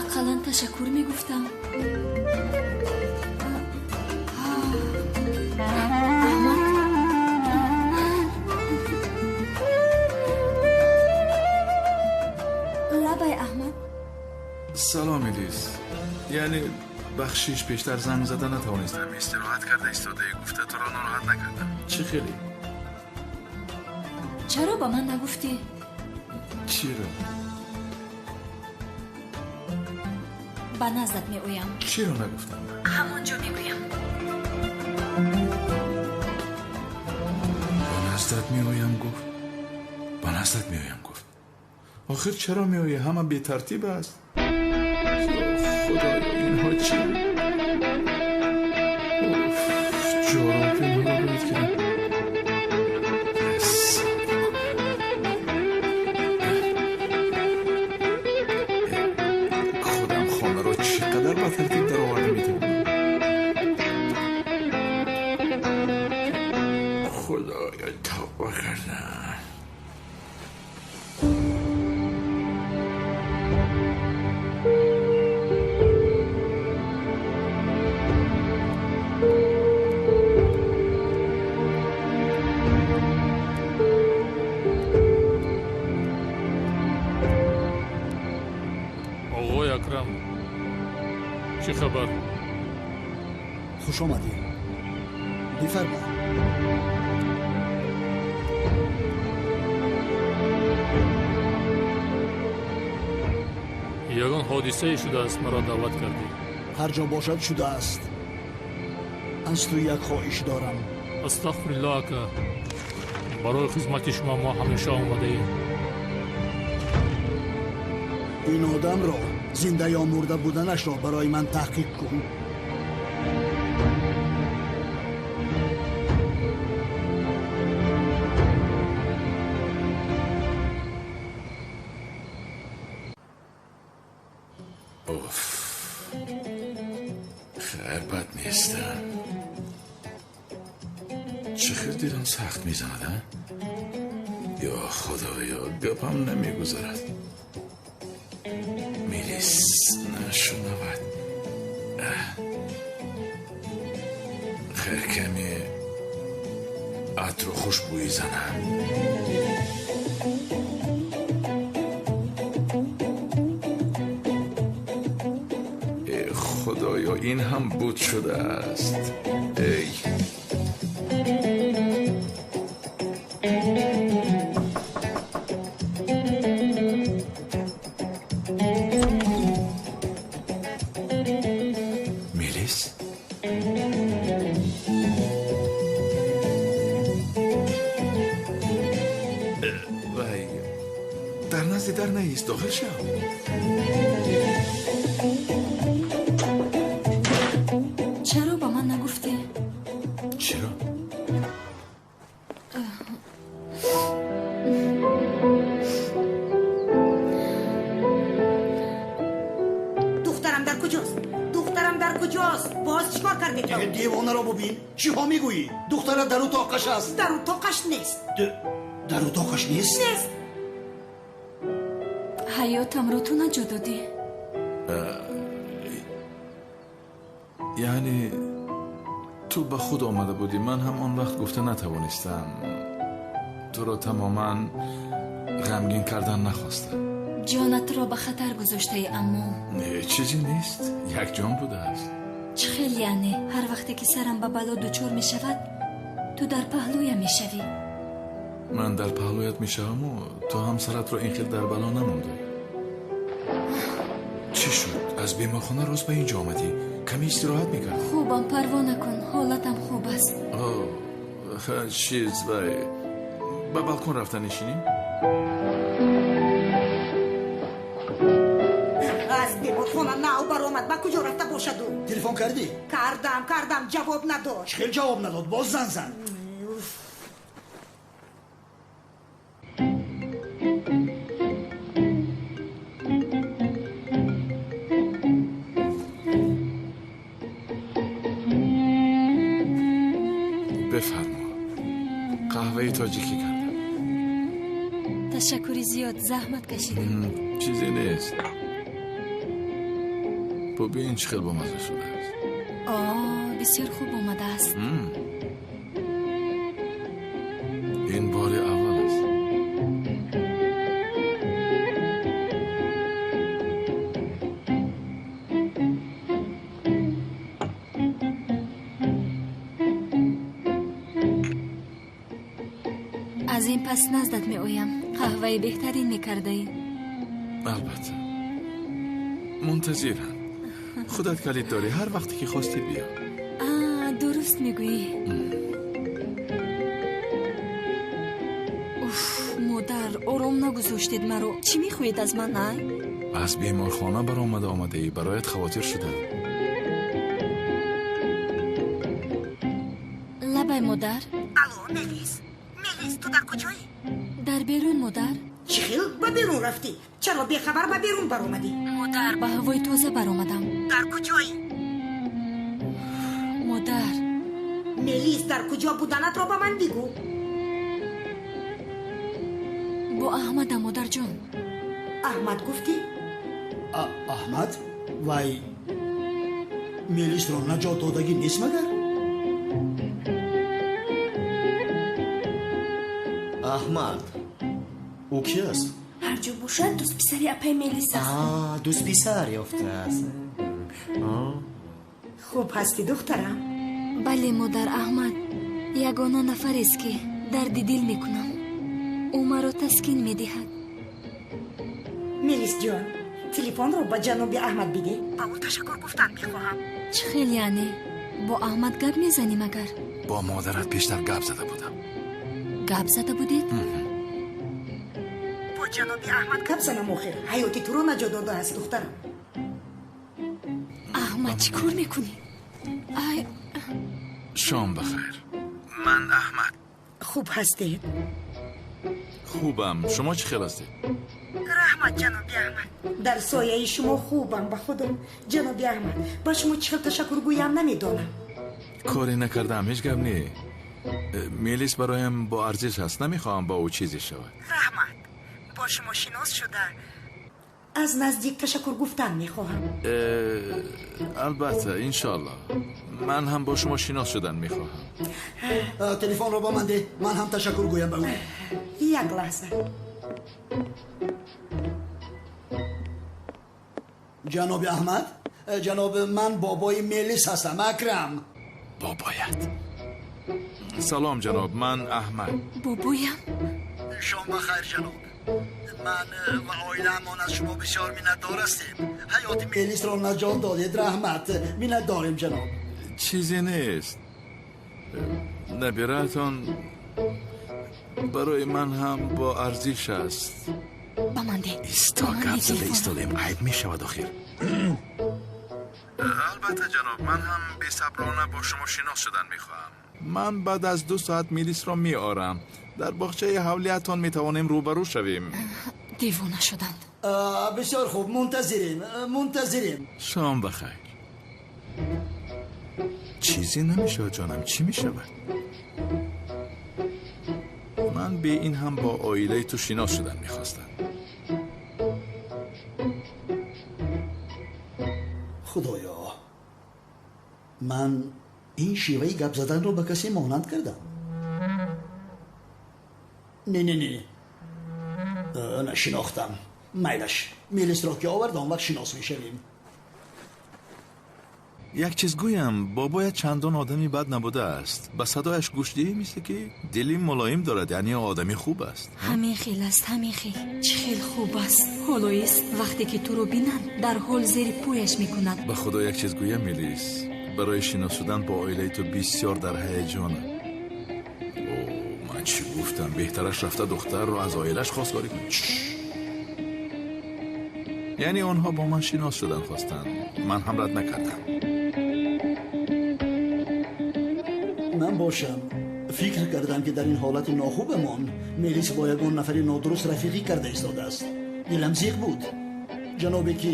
Ақаллан ташаккур мегуфтам. Аҳмад, лабай Аҳмад.
Салом, Элис. Яъне бахшиш, пештар занг зада натавонистам. Истироҳат карда истодаи гуфта туро нороҳат накардам. Чӣ хеле?
Чаро ба ман нагуфтӣ?
Чиро?
Ба наздат меоям.
Чиро нагуфтам?
Ҳамон ҷо мегӯям.
Ба наздат меоям гуфт. Ба наздат меоям гуфт. Охир чаро меоӣ? Ҳама бетартиб аст. Худоё, инҳо чӣ? Ҷороб инҳоро бояд кардам. Худам хонаро чӣ қадар ба тартиб дароварда метавонам. Худоё, тавба кардам.
Оғои Акрам, чӣ хабар?
Хуш омадӣ. Бифармо.
Ягон ҳодисае шудааст, маро даъват кардӣ?
Ҳар ҷо бошад шудааст. Аз ту як хоҳиш дорам.
Астағфируллоҳ, ака. Барои хизмати шумо мо ҳамеша омадаем.
Ин одамро зинда ё мурда буданашро барои ман таҳқиқ кун.
Уф, хайр, бад нестам. Чӣ хел дилам сахт мезанад, а? Ё худоё, гапам намегузарад. Мелис нашунавад. Хайр, каме атру хушбӯӣ занам. Э худоё, ин ҳам буд шудааст. Эй, Мелис? Вай, дар назди дар наист, дохил шав.
Чаро ба ман нагуфтӣ?
Чиро?
Духтарам дар куҷост? Духтарам дар куҷост? Боз чӣ кор кардед?
Девонаро бубин. Чиҳо мегӯӣ? Духтарат дар утоқаш аст.
Дар утоқаш нест.
Дар утоқаш нест?
Нест.
Ҳаётамро ту наҷот додӣ.
Яъне ту ба худ омада будӣ. Ман ҳам он вақт гуфта натавонистам. Туро тамоман ғамгин кардан нахостам.
Ҷонатро ба хатар гузоштаӣ, аммо
Не, чизе нест. Як ҷон будааст.
Чӣ хел яъне? Ҳар вақте ки сарам ба бало дучор мешавад, ту дар паҳлӯям мешавӣ.
Ман дар паҳлӯят мешаваму ту ҳамсаратро ин хел дар бало намондӣ. Чӣ шуд? Аз беморхона рост ба ин ҷо омадӣ. Каме истироҳат мекардӣ.
Хубам, парво накун, ҳолатам хуб аст.
Чиз, вай, ба балкон рафта нишинем?
Аз беморхона нав баромад, ба куҷо рафта бошаду?
Телефон кардӣ?
Кардам, кардам, ҷавоб надод.
Чӣ хел ҷавоб надод? Боз занг зан.
Некӣ кардам.
Ташаккури зиёд, заҳмат кашидем.
Чизе нест. Бубин, чӣ хел бомазза шудааст.
О, бисёр хуб омадааст.
Ин бори аввал аст.
Аз ин пас наздат меоям. Қаҳваи беҳтарин мекардаӣ.
Албатта, мунтазирам. Худат калид дорӣ, ҳар вақте ки хостӣ биё.
А, дуруст мегӯӣ. Уф, модар, ором нагузоштед маро. Чӣ мехоҳед аз ман, ай?
Аз беморхона баромада омадаӣ, бароят хавотир шудам.
Лабай, модар.
Алло, Мелис, Мелис, ту дар куҷоӣ?
Дар берун, модар.
Чӣ хел ба берун рафтӣ? Чаро бехабар ба берун баромадӣ?
Модар, ба ҳавои тоза баромадам.
Дар куҷоӣ?
Модар.
Мелис, дар куҷо буданатро ба ман бигӯ.
Бо Аҳмадам, модарҷон.
Аҳмад гуфтӣ?
Аҳмад? Вай Мелисро наҷот додагӣ нест магар?
Аҳмад, ӯ ки аст?
Ҳар ҷо бошад, дӯстписари апаи Мелис аст.
Дӯстписар ёфтааст.
Хуб ҳастӣ, духтарам?
Бале, модар. Аҳмад ягона нафарест, ки дарди дил мекунам. Ӯ маро таскин медиҳад.
Мелисҷон, телефонро ба ҷаноби Аҳмад бидеҳ. Ба ӯ ташаккур гуфтан мехоҳам.
Чӣ хел яъне? Бо Аҳмад гап мезанӣ магар?
Бо модарат пештар гап зада будам.
Гап зада будед?
Бо ҷаноби Аҳмад гап занам, охир ҳаёти туро наҷот додааст, духтарам.
Аҳмад, чӣ кор мекунӣ? Ай.
Шом бахайр. Ман Аҳмад.
Хуб ҳастед?
Хубам. Шумо чӣ хел ҳастед?
Раҳмат, ҷаноби Аҳмад. Дар сояи шумо хубам, ба худо. Ҷаноби Аҳмад, ба шумо чӣ хел ташаккур гӯям намедонам.
Коре накардаам, ҳеҷ гап не. Мелис бароям бо арзиш аст, намехоҳам бо ӯ чизе шавад.
Раҳмат, бо шумо шинос шуда аз наздик ташаккур гуфтан мехоҳам.
Албатта, иншоаллоҳ. Ман ҳам бо шумо шинос шудан мехоҳам.
Телефонро ба ман деҳ, ман ҳам ташаккур гӯям ба ӯ.
Як лаҳза.
Ҷаноби Аҳмад, ҷаноб, ман бобои Мелис ҳастам, Акрам.
Бобоят? Салом, ҷаноб, ман Аҳмад.
Бобоям?
Шом бахайр, ҷаноб. Ман ва оилаамон аз шумо бисёр миннатдор ҳастем. Ҳаёти Мелисро наҷот додед, раҳмат. Миннатдорем, ҷаноб.
Чизе нест. Набираатон барои ман ҳам бо арзиш аст.
Ба ман деҳ.
Исто, гап зада истодаем, айб мешавад охир. Албатта, ҷаноб, ман ҳам бесаброна бо шумо шинос шудан мехоҳам. Ман баъд аз 2 соат Мелисро меорам. Дар боғчаи ҳавлиятон метавонем рӯбарӯ шавем.
Девона шуданд.
Бисёр хуб, мунтазирем, мунтазирем.
Шом бахайр. Чизе намешавад, ҷонам, чӣ мешавад? Ман бе ин ҳам бо оилаи ту шинос шудан мехостам.
Худоё, ман ин шеваи гап заданро ба касе монанд кардам. Не, не, не, нашинохтам. Майлаш, Мелисро ки овард, он вақт шинос мешавем.
Як чиз гӯям, бобоят чандон одами бад набудааст. Ба садояш гӯш диҳӣ, мисле ки дили мулоим дорад, яъне одами хуб аст.
Ҳамин хел аст, ҳамин хел. Чӣ хел хуб аст. Ҳоло ист, вақте ки туро бинанд, дар ҳол зери пояш мекунад.
Ба худо як чиз гӯям, Мелис, барои шинос шудан бо оилаи ту бисёр дар ҳаяҷонам. О, ман чӣ гуфтам? Беҳтараш рафта духтарро аз оилаш хостгорӣ кун. Яъне онҳо бо ман шинос шудан хостанд. Ман ҳам рад накардам.
Ман бошам фикр кардам, ки дар ин ҳолати нохубамон Мелис бо ягон нафари нодуруст рафиқӣ карда истодааст. Дилам зиқ буд. Ҷанобе ки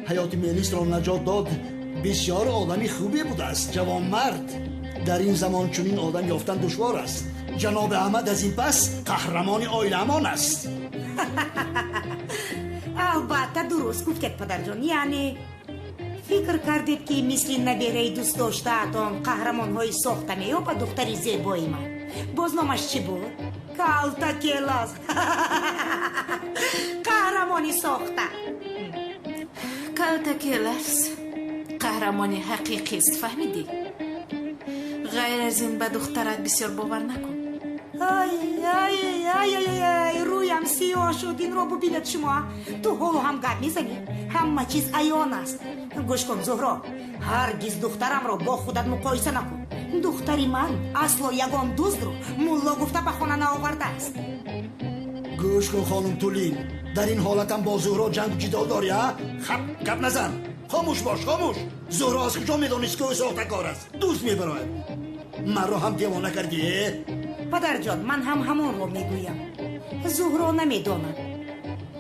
ҳаёти Мелисро наҷот дод, бисёр одами хубе будааст, ҷавонмард. Дар ин замон чунин одам ёфтан душвор аст. Ҷаноби Аҳмад аз ин пас қаҳрамони оилаамон аст.
Албатта, дуруст гуфтед, падарҷон. Яъне фикр кардед, ки мисли набераи дӯстдоштаатон қаҳрамонҳои сохта меёбад духтари зебои ман. Боз номаш чӣ буд? Калтакелас. Қаҳрамони сохта.
Калтакелас қаҳрамони ҳақиқист, фаҳмидӣ? Ғайр аз ин, ба духтарат бисёр бовар накун.
Ай, ай, ай, ай, ай, рӯям сиёҳ шуд. Инро бубинед шумо. Ту ҳоло ҳам гап мезанӣ? Ҳама чиз аён аст. Гӯш кун, Зуҳро, ҳаргиз духтарамро бо худат муқоиса накун. Духтари ман асло ягон дуздро мулло гуфта ба хона наовардааст.
Гӯш кун, хонум Тулин, дар ин ҳолатам бо Зуҳро ҷангу ҷидол дорӣ, а? Хап, гап назан. Хомӯш бош, хомӯш. Зуҳро аз куҷо медонист, ки ӯ сохтакор аст? Дузд мебарояд. Маро ҳам девона кардӣ, э?
Падарҷон, ман ҳам ҳамонро мегӯям. Зуҳро намедонад,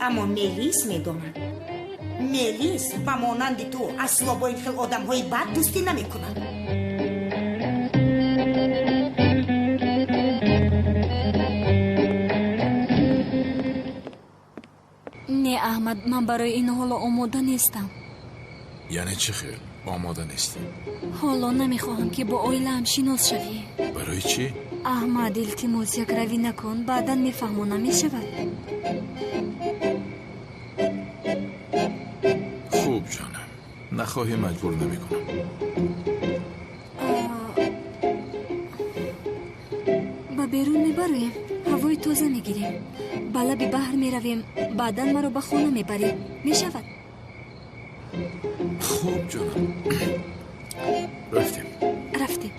аммо Мелис медонад. Мелис ба монанди ту асло бо ин хел одамҳои бад дӯстӣ намекунад.
Не, Аҳмад, ман барои ин ҳоло омода нестам.
Яъне чӣ хел омода нестӣ?
Ҳоло намехоҳам, ки бо оилаам шинос шавӣ.
Барои чӣ?
Аҳмад, илтимос, якравӣ накун, баъдан мефаҳмонам, мешавад?
Хуб, ҷонам, нахоҳӣ, маҷбур намекунам.
Ба берун мебароем, ҳавои тоза мегирем, ба лаби баҳр меравем, баъдан маро ба хона мебарӣ, мешавад?
Хуб, ҷонам, рафтем.
Рафтем.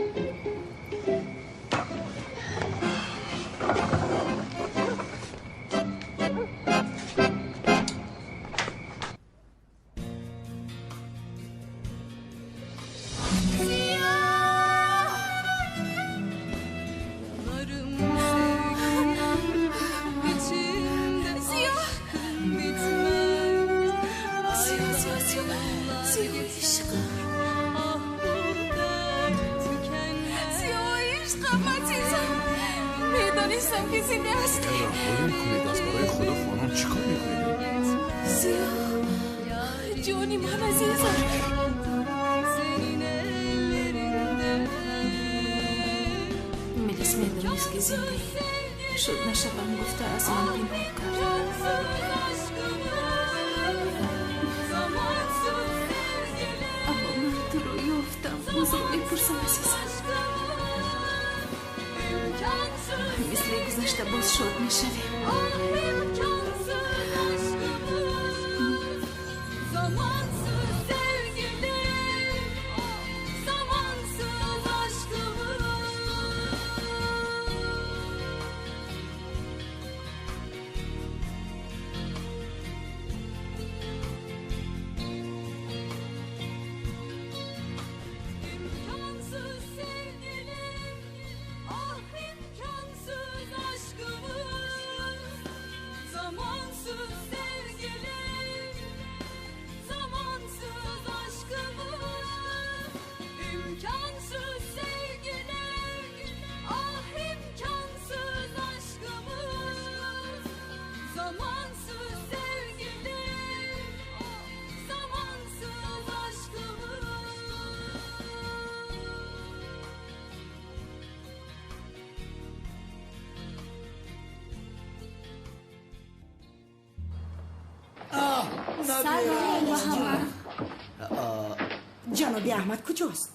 Ҷаноби Аҳмад куҷост?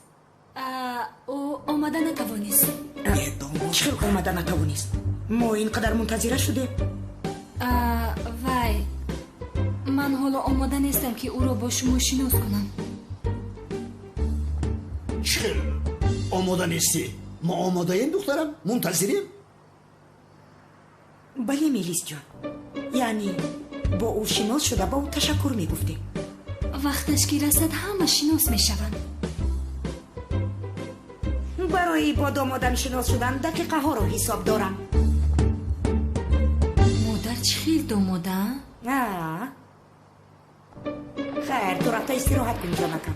Ӯ омада натавонист.
Чӣ хел омада натавонист? Мо ин қадар мунтазира шудем.
Вай, ман ҳоло омода нестам, ки ӯро бо шумо шинос кунам.
Чӣ хел омода нестӣ? Мо омодаем, духтарам, мунтазирем.
Бале, Мелисҷон, яъне бо ӯ шинос шуда ба ӯ ташаккур мегуфтем.
Вақташ ки расад, ҳама шинос мешаванд.
Барои бо домодам шинос шудан дақиқаҳоро ҳисоб дорам.
Модар, чӣ хел домода?
Хайр, ту рафта истироҳат кун, ҷонакам.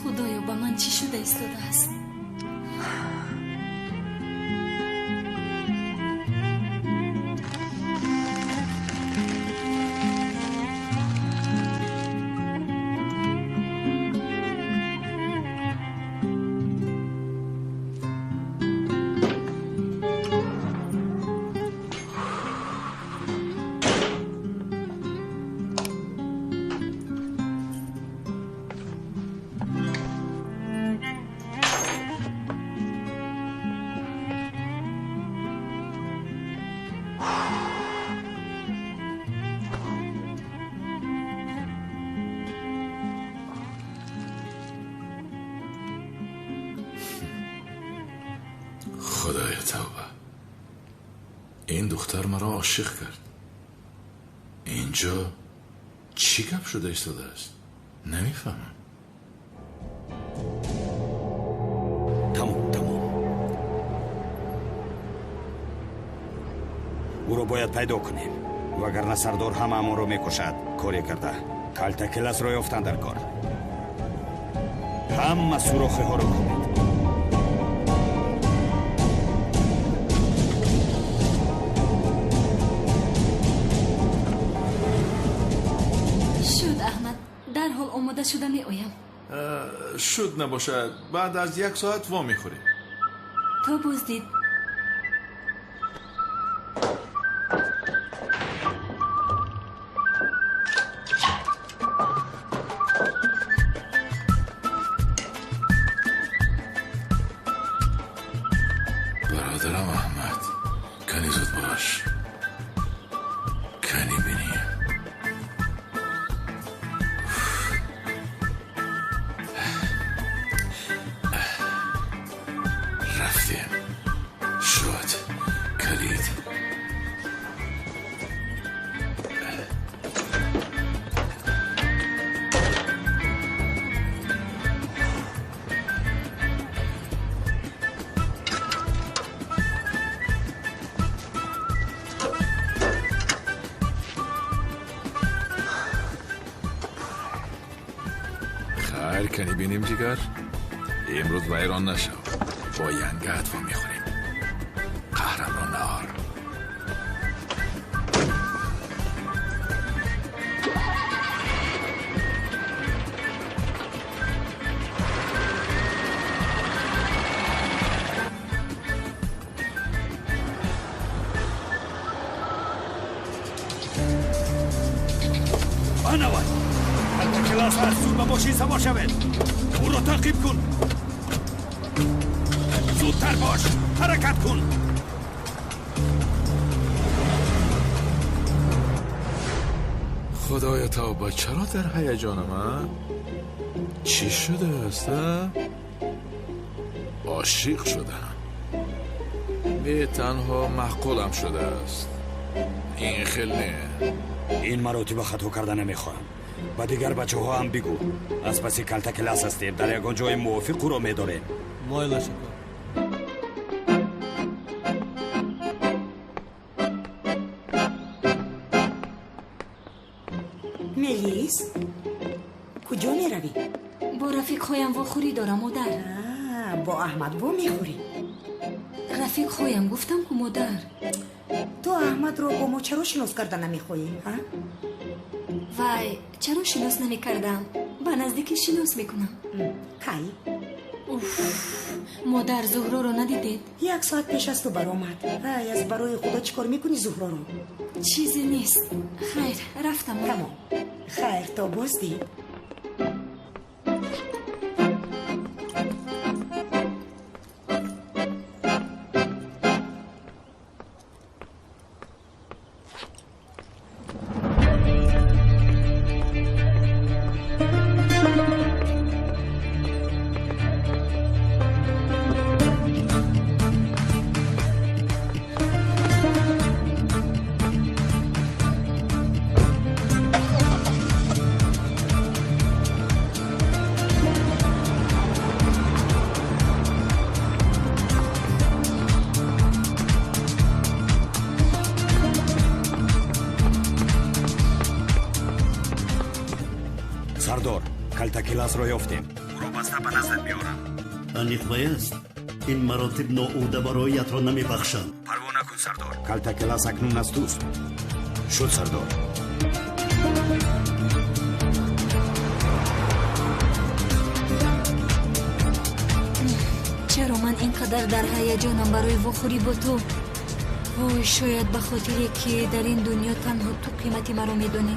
Худоё, ба ман чӣ шуда истодааст?
Худоё, тавба, ин духтар маро ошиқ кард. Инҷо чӣ гап шуда истодааст? Намефаҳмам.
Тамом, тамом, ӯро бояд пайдо кунем, вагарна сардор ҳамаамонро мекушад. Коре карда калтакеласро ёфтан дар кор. Ҳама сурохиҳоро кунед.
Шуд, Аҳмад, дарҳол омода шуда меоям.
Шуд набошад, баъд аз як соат во мехӯрем.
То боздид.
Бародарам Аҳмад, кани зуд бош, кани бинем. Рафтем. Шуд. Калид. Хайр, кани бинем ҷигар. Имрӯз вайрон нашав. Бо янгат во мехӯрем. Қаҳрамро наор.
Анавай! Калтакелас аз зуд ба мошин савор шавед. Ӯро таъқиб кун. Зудтар бош, ҳаракат кун.
Худоё, тавба, чаро дар ҳаяҷонам, а? Чӣ шудааст, а? Ошиқ шудам. Не танҳо маъқулам шудааст. Ин хел не.
Ин маротиба хато карда намехоҳам. Ба дигар бачаҳо ҳам бигӯ. Аз паси калтакелас ҳастем, дар ягон ҷои мувофиқ ӯро медорем.
Мойлаш ака.
Мелис, куҷо меравӣ?
Бо рафиқҳоям вохӯрӣ дорам, модар.
Бо Аҳмад во мехӯрӣ?
Рафиқҳоям гуфтам ку, модар.
Ту Аҳмадро бо мо чаро шинос карда намехоҳӣ, а?
Вай, чаро шинос намекардам? Ба наздикӣ шинос мекунам.
Кай?
Уф, модар, Зуҳроро надидед?
Як соат пеш аз ту баромад. Ай, аз барои худо чӣ кор мекунӣ Зуҳроро?
Чизе нест. Хайр, рафтам.
Тамом. Хайр, то боздид.
Сардор, калтакеласро ёфтем. Ӯро баста ба наздат меорам.
Аниқ вай аст? Ин маротиб ноуда бароятро намебахшам.
Парво накун, сардор. Калтакелас акнун аз туст. Шуд, сардор.
Чаро ман ин қадар дар ҳаяҷонам барои вохӯрӣ бо ту? Вой, шояд ба хотире, ки дар ин дунё танҳо ту қимати маро медонӣ.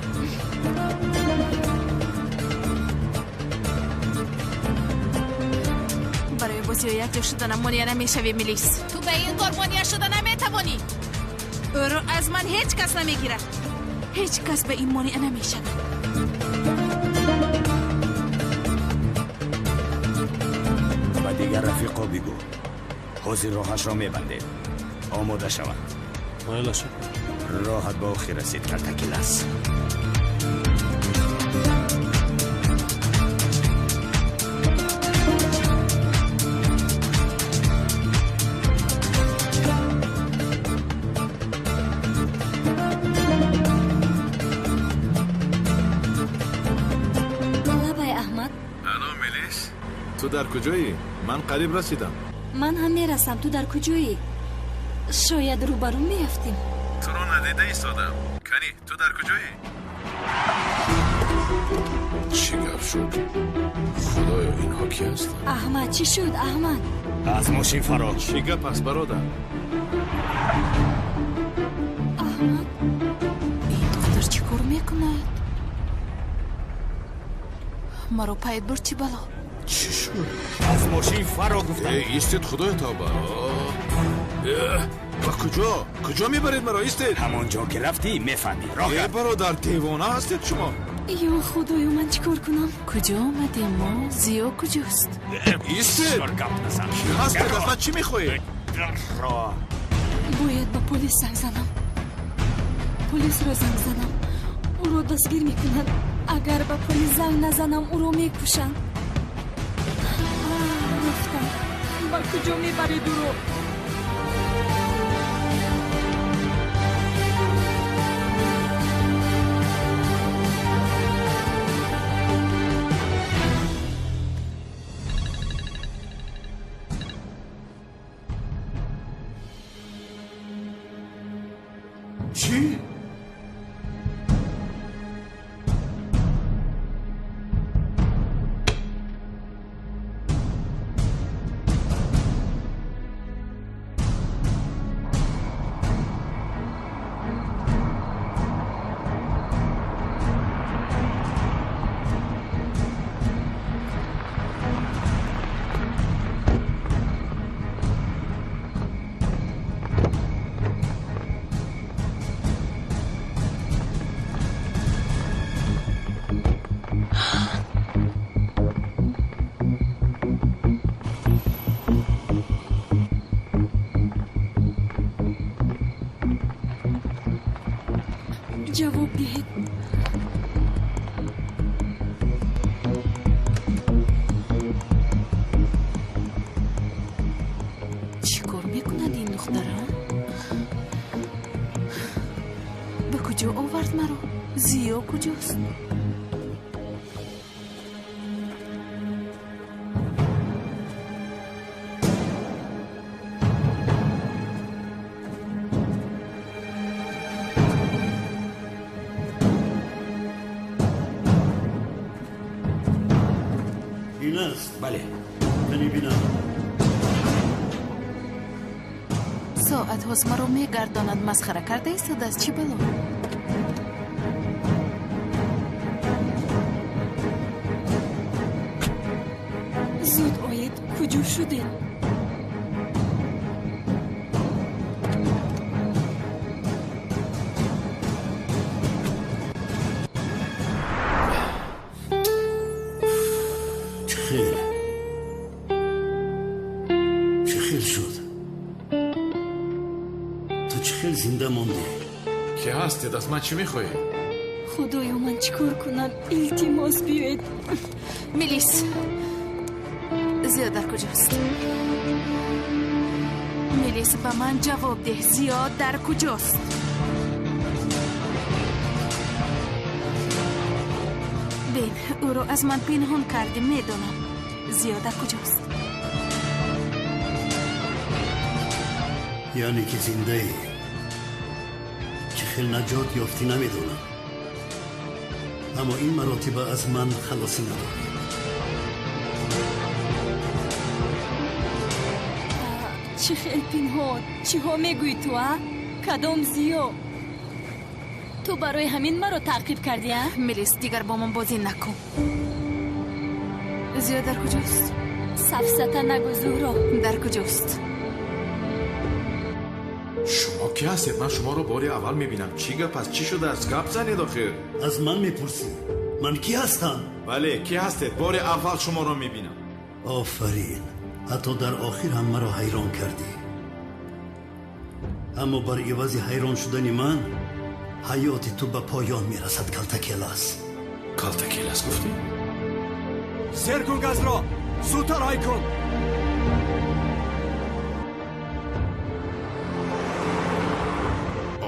Барои бо Зиё якҷо шуданам монеа намешавӣ, Мелис. Ту ба ин кор монеа шуда наметавонӣ. Ӯро аз ман ҳеҷ кас намегирад. Ҳеҷ кас ба ин монеа намешавад.
Ба дигар рафиқо бигӯ, ҳозир роҳашро мебандем. Омода шаванд.
Майлаша.
Роҳат ба охир расид, Калтакилас.
Лабай, Аҳмад.
Алло, Мелис, ту дар куҷоӣ? Ман қариб расидам.
Ман ҳам мерасам. Ту дар куҷоӣ? Шояд рӯбарӯ меафтем.
Туро надида истодам. Канӣ, ту дар куҷоӣ? Чӣ гап шуд? Худоё, инҳо ки ҳастанд?
Аҳмад, чӣ шуд, Аҳмад?
Аз мошин фаро.
Чӣ гап аст, бародар?
Аҳмад,
ин духтар чӣ кор мекунад? Маро пайд бурд, чӣ бало?
Чӣ шуд?
Аз мошин фаро гуфтам.
Истед, худоё, тавба! Ба куҷо? Куҷо мебаред маро? Истед!
Ҳамон ҷо ки рафтӣ, мефаҳмӣ. Роҳ
Э, бародар, девона ҳастед шумо?
Ё худоё, ман чӣ кор кунам?
Куҷо омадем мо? Зиё куҷост?
Истед!
Гап назан.
Кӣ ҳастед? Аз ман чӣ мехоҳед?
Бояд ба полис занг занам. Полисро занг занам, ӯро дастгир мекунад. Агар ба полис занг назанам, ӯро мекушанд. Рафтам. Ба куҷо мебаред ӯро?
Чӣ?
Ҷавоб диҳед.
Чӣ кор мекунад ин духтара? Ба куҷо овард маро? Зиё куҷост?
Ин аст?
Бале.
Канӣ бинам.
Соатҳост маро мегардонад. Масхара карда истодааст, чӣ бало?
Зуд оед, куҷо шудед?
Чӣ хел? Чӣ хел шуд? Ту чӣ хел зинда мондӣ?
Ки ҳастед? Аз ман чӣ мехоҳед?
Худоё, ман чӣ кор кунам? Илтимос, биёед.
Мелис, Зиё дар куҷост? Мелис, ба ман ҷавоб деҳ. Зиё дар куҷост? Бин, ӯро аз ман пинҳон кардӣ, медонам. Зиё дар куҷост?
Яъне ки зиндаӣ. Чӣ хел наҷот ёфтӣ намедонам, аммо ин маротиба аз ман халосӣ надорӣ.
Чӣ хел пинҳон? Чиҳо мегӯӣ ту, а? Кадом Зиё? Ту барои ҳамин маро таъқиб кардӣ, а?
Мелис, дигар бо ман бозӣ накун. Зиё дар куҷост?
Сафсата нагӯ, Зуҳро.
Дар куҷост?
Шумо кӣ ҳастед? Ман шуморо бори аввал мебинам. Чӣ гап аст? Чӣ шудааст? Гап занед охир.
Аз ман мепурсӣ? Ман кӣ ҳастам?
Бале, кӣ ҳастед? Бори аввал шуморо мебинам.
Офарин, ҳатто дар охир ҳам маро ҳайрон кардӣ. Аммо бар ивази ҳайрон шудани ман ҳаёти ту ба поён мерасад, Калтакелас.
Калтакелас гуфтӣ?
Сер кун газро! Зудтар ҳай кун!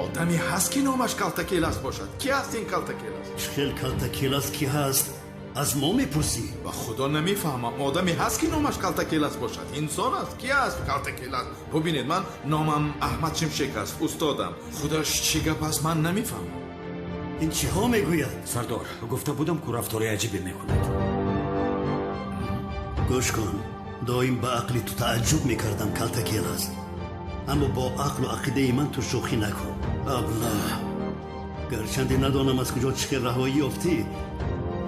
Одаме ҳаст ки номаш Калтакелас бошад. Кӣ ҳаст ин Калтакелас?
Чӣ хел Калтакелас кӣ ҳаст? Аз мо мепурсӣ?
Ба худо намефаҳмам. Одаме ҳаст ки номаш Калтакелас бошад. Инсон аст. Кӣ ҳаст Калтакелас? Бубинед, ман номам Аҳмад Шимшек аст, устодам. Худаш чӣ гап аст, ман намефаҳмам.
Ин чиҳо мегӯяд?
Сардор, гуфта будам ку рафтори аҷибе мекунад.
Гӯш кун, доим ба ақли ту тааҷҷуб мекардам, Калтакелас, аммо бо ақлу ақидаи ман ту шӯхӣ накун. Аблаҳ, гарчанде надонам аз куҷо чӣ хел раҳоӣ ёфтӣ,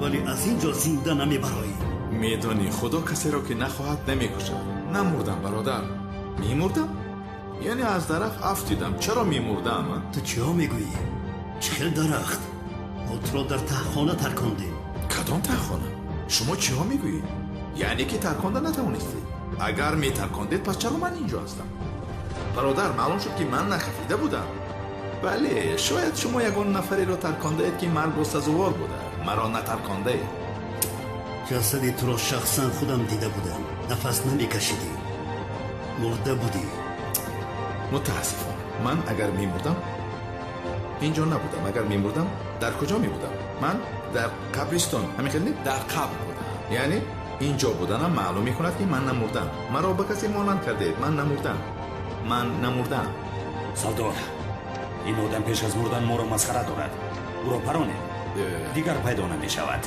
вале аз ин ҷо зинда намебароӣ.
Медонӣ, худо касеро ки нахоҳад намекушад. Намурдам, бародар. Мемурдам? Яъне аз дарахт афтидам. Чаро мемурдам?
Ту чиҳо мегӯӣ? Чӣ хел дарахт? Мо туро дар таҳхона таркондем.
Кадом таҳхона? Шумо чиҳо мегӯед? Яъне ки тарконда натавонистед. Агар метаркондед, пас чаро ман инҷо ҳастам? Бародар, маълум шуд ки ман нахафида будам. Бале, шояд шумо ягон нафареро таркондаед ки маргу сазовор буда. Маро натаркондаед.
Ҷасади туро шахсан худам дида будам. Нафас намекашидӣ. Мурда будӣ.
Мутаассифона, ман агар мемурдам инҷо набудам. Агар мемурдам дар куҷо мебудам? Ман дар қабристон, ҳамин хел не? Дар қабр будам. Яъне инҷо буданам маълум мекунад ки ман намурдам. Маро ба касе монанд кардаед. Ман намурдам. Ман намурдам.
Сардор, ин одам пеш аз мурдан моро масхара дорад. Ӯро паронед, дигар пайдо намешавад.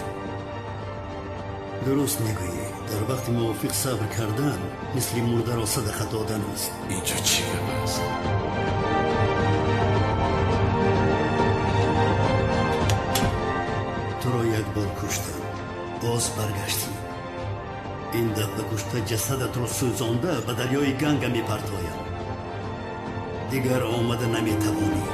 Дуруст мегӯӣ. Дар вақти мувофиқ сабр кардан мисли мурдаро садақа додан аст.
Инҷо чӣ гап аст?
Туро як бор куштам, боз баргаштӣ. Ин дафъа кушта ҷасадатро сӯзонда ба дарёи Ганга мепартоям. Дигар омада наметавонӣ.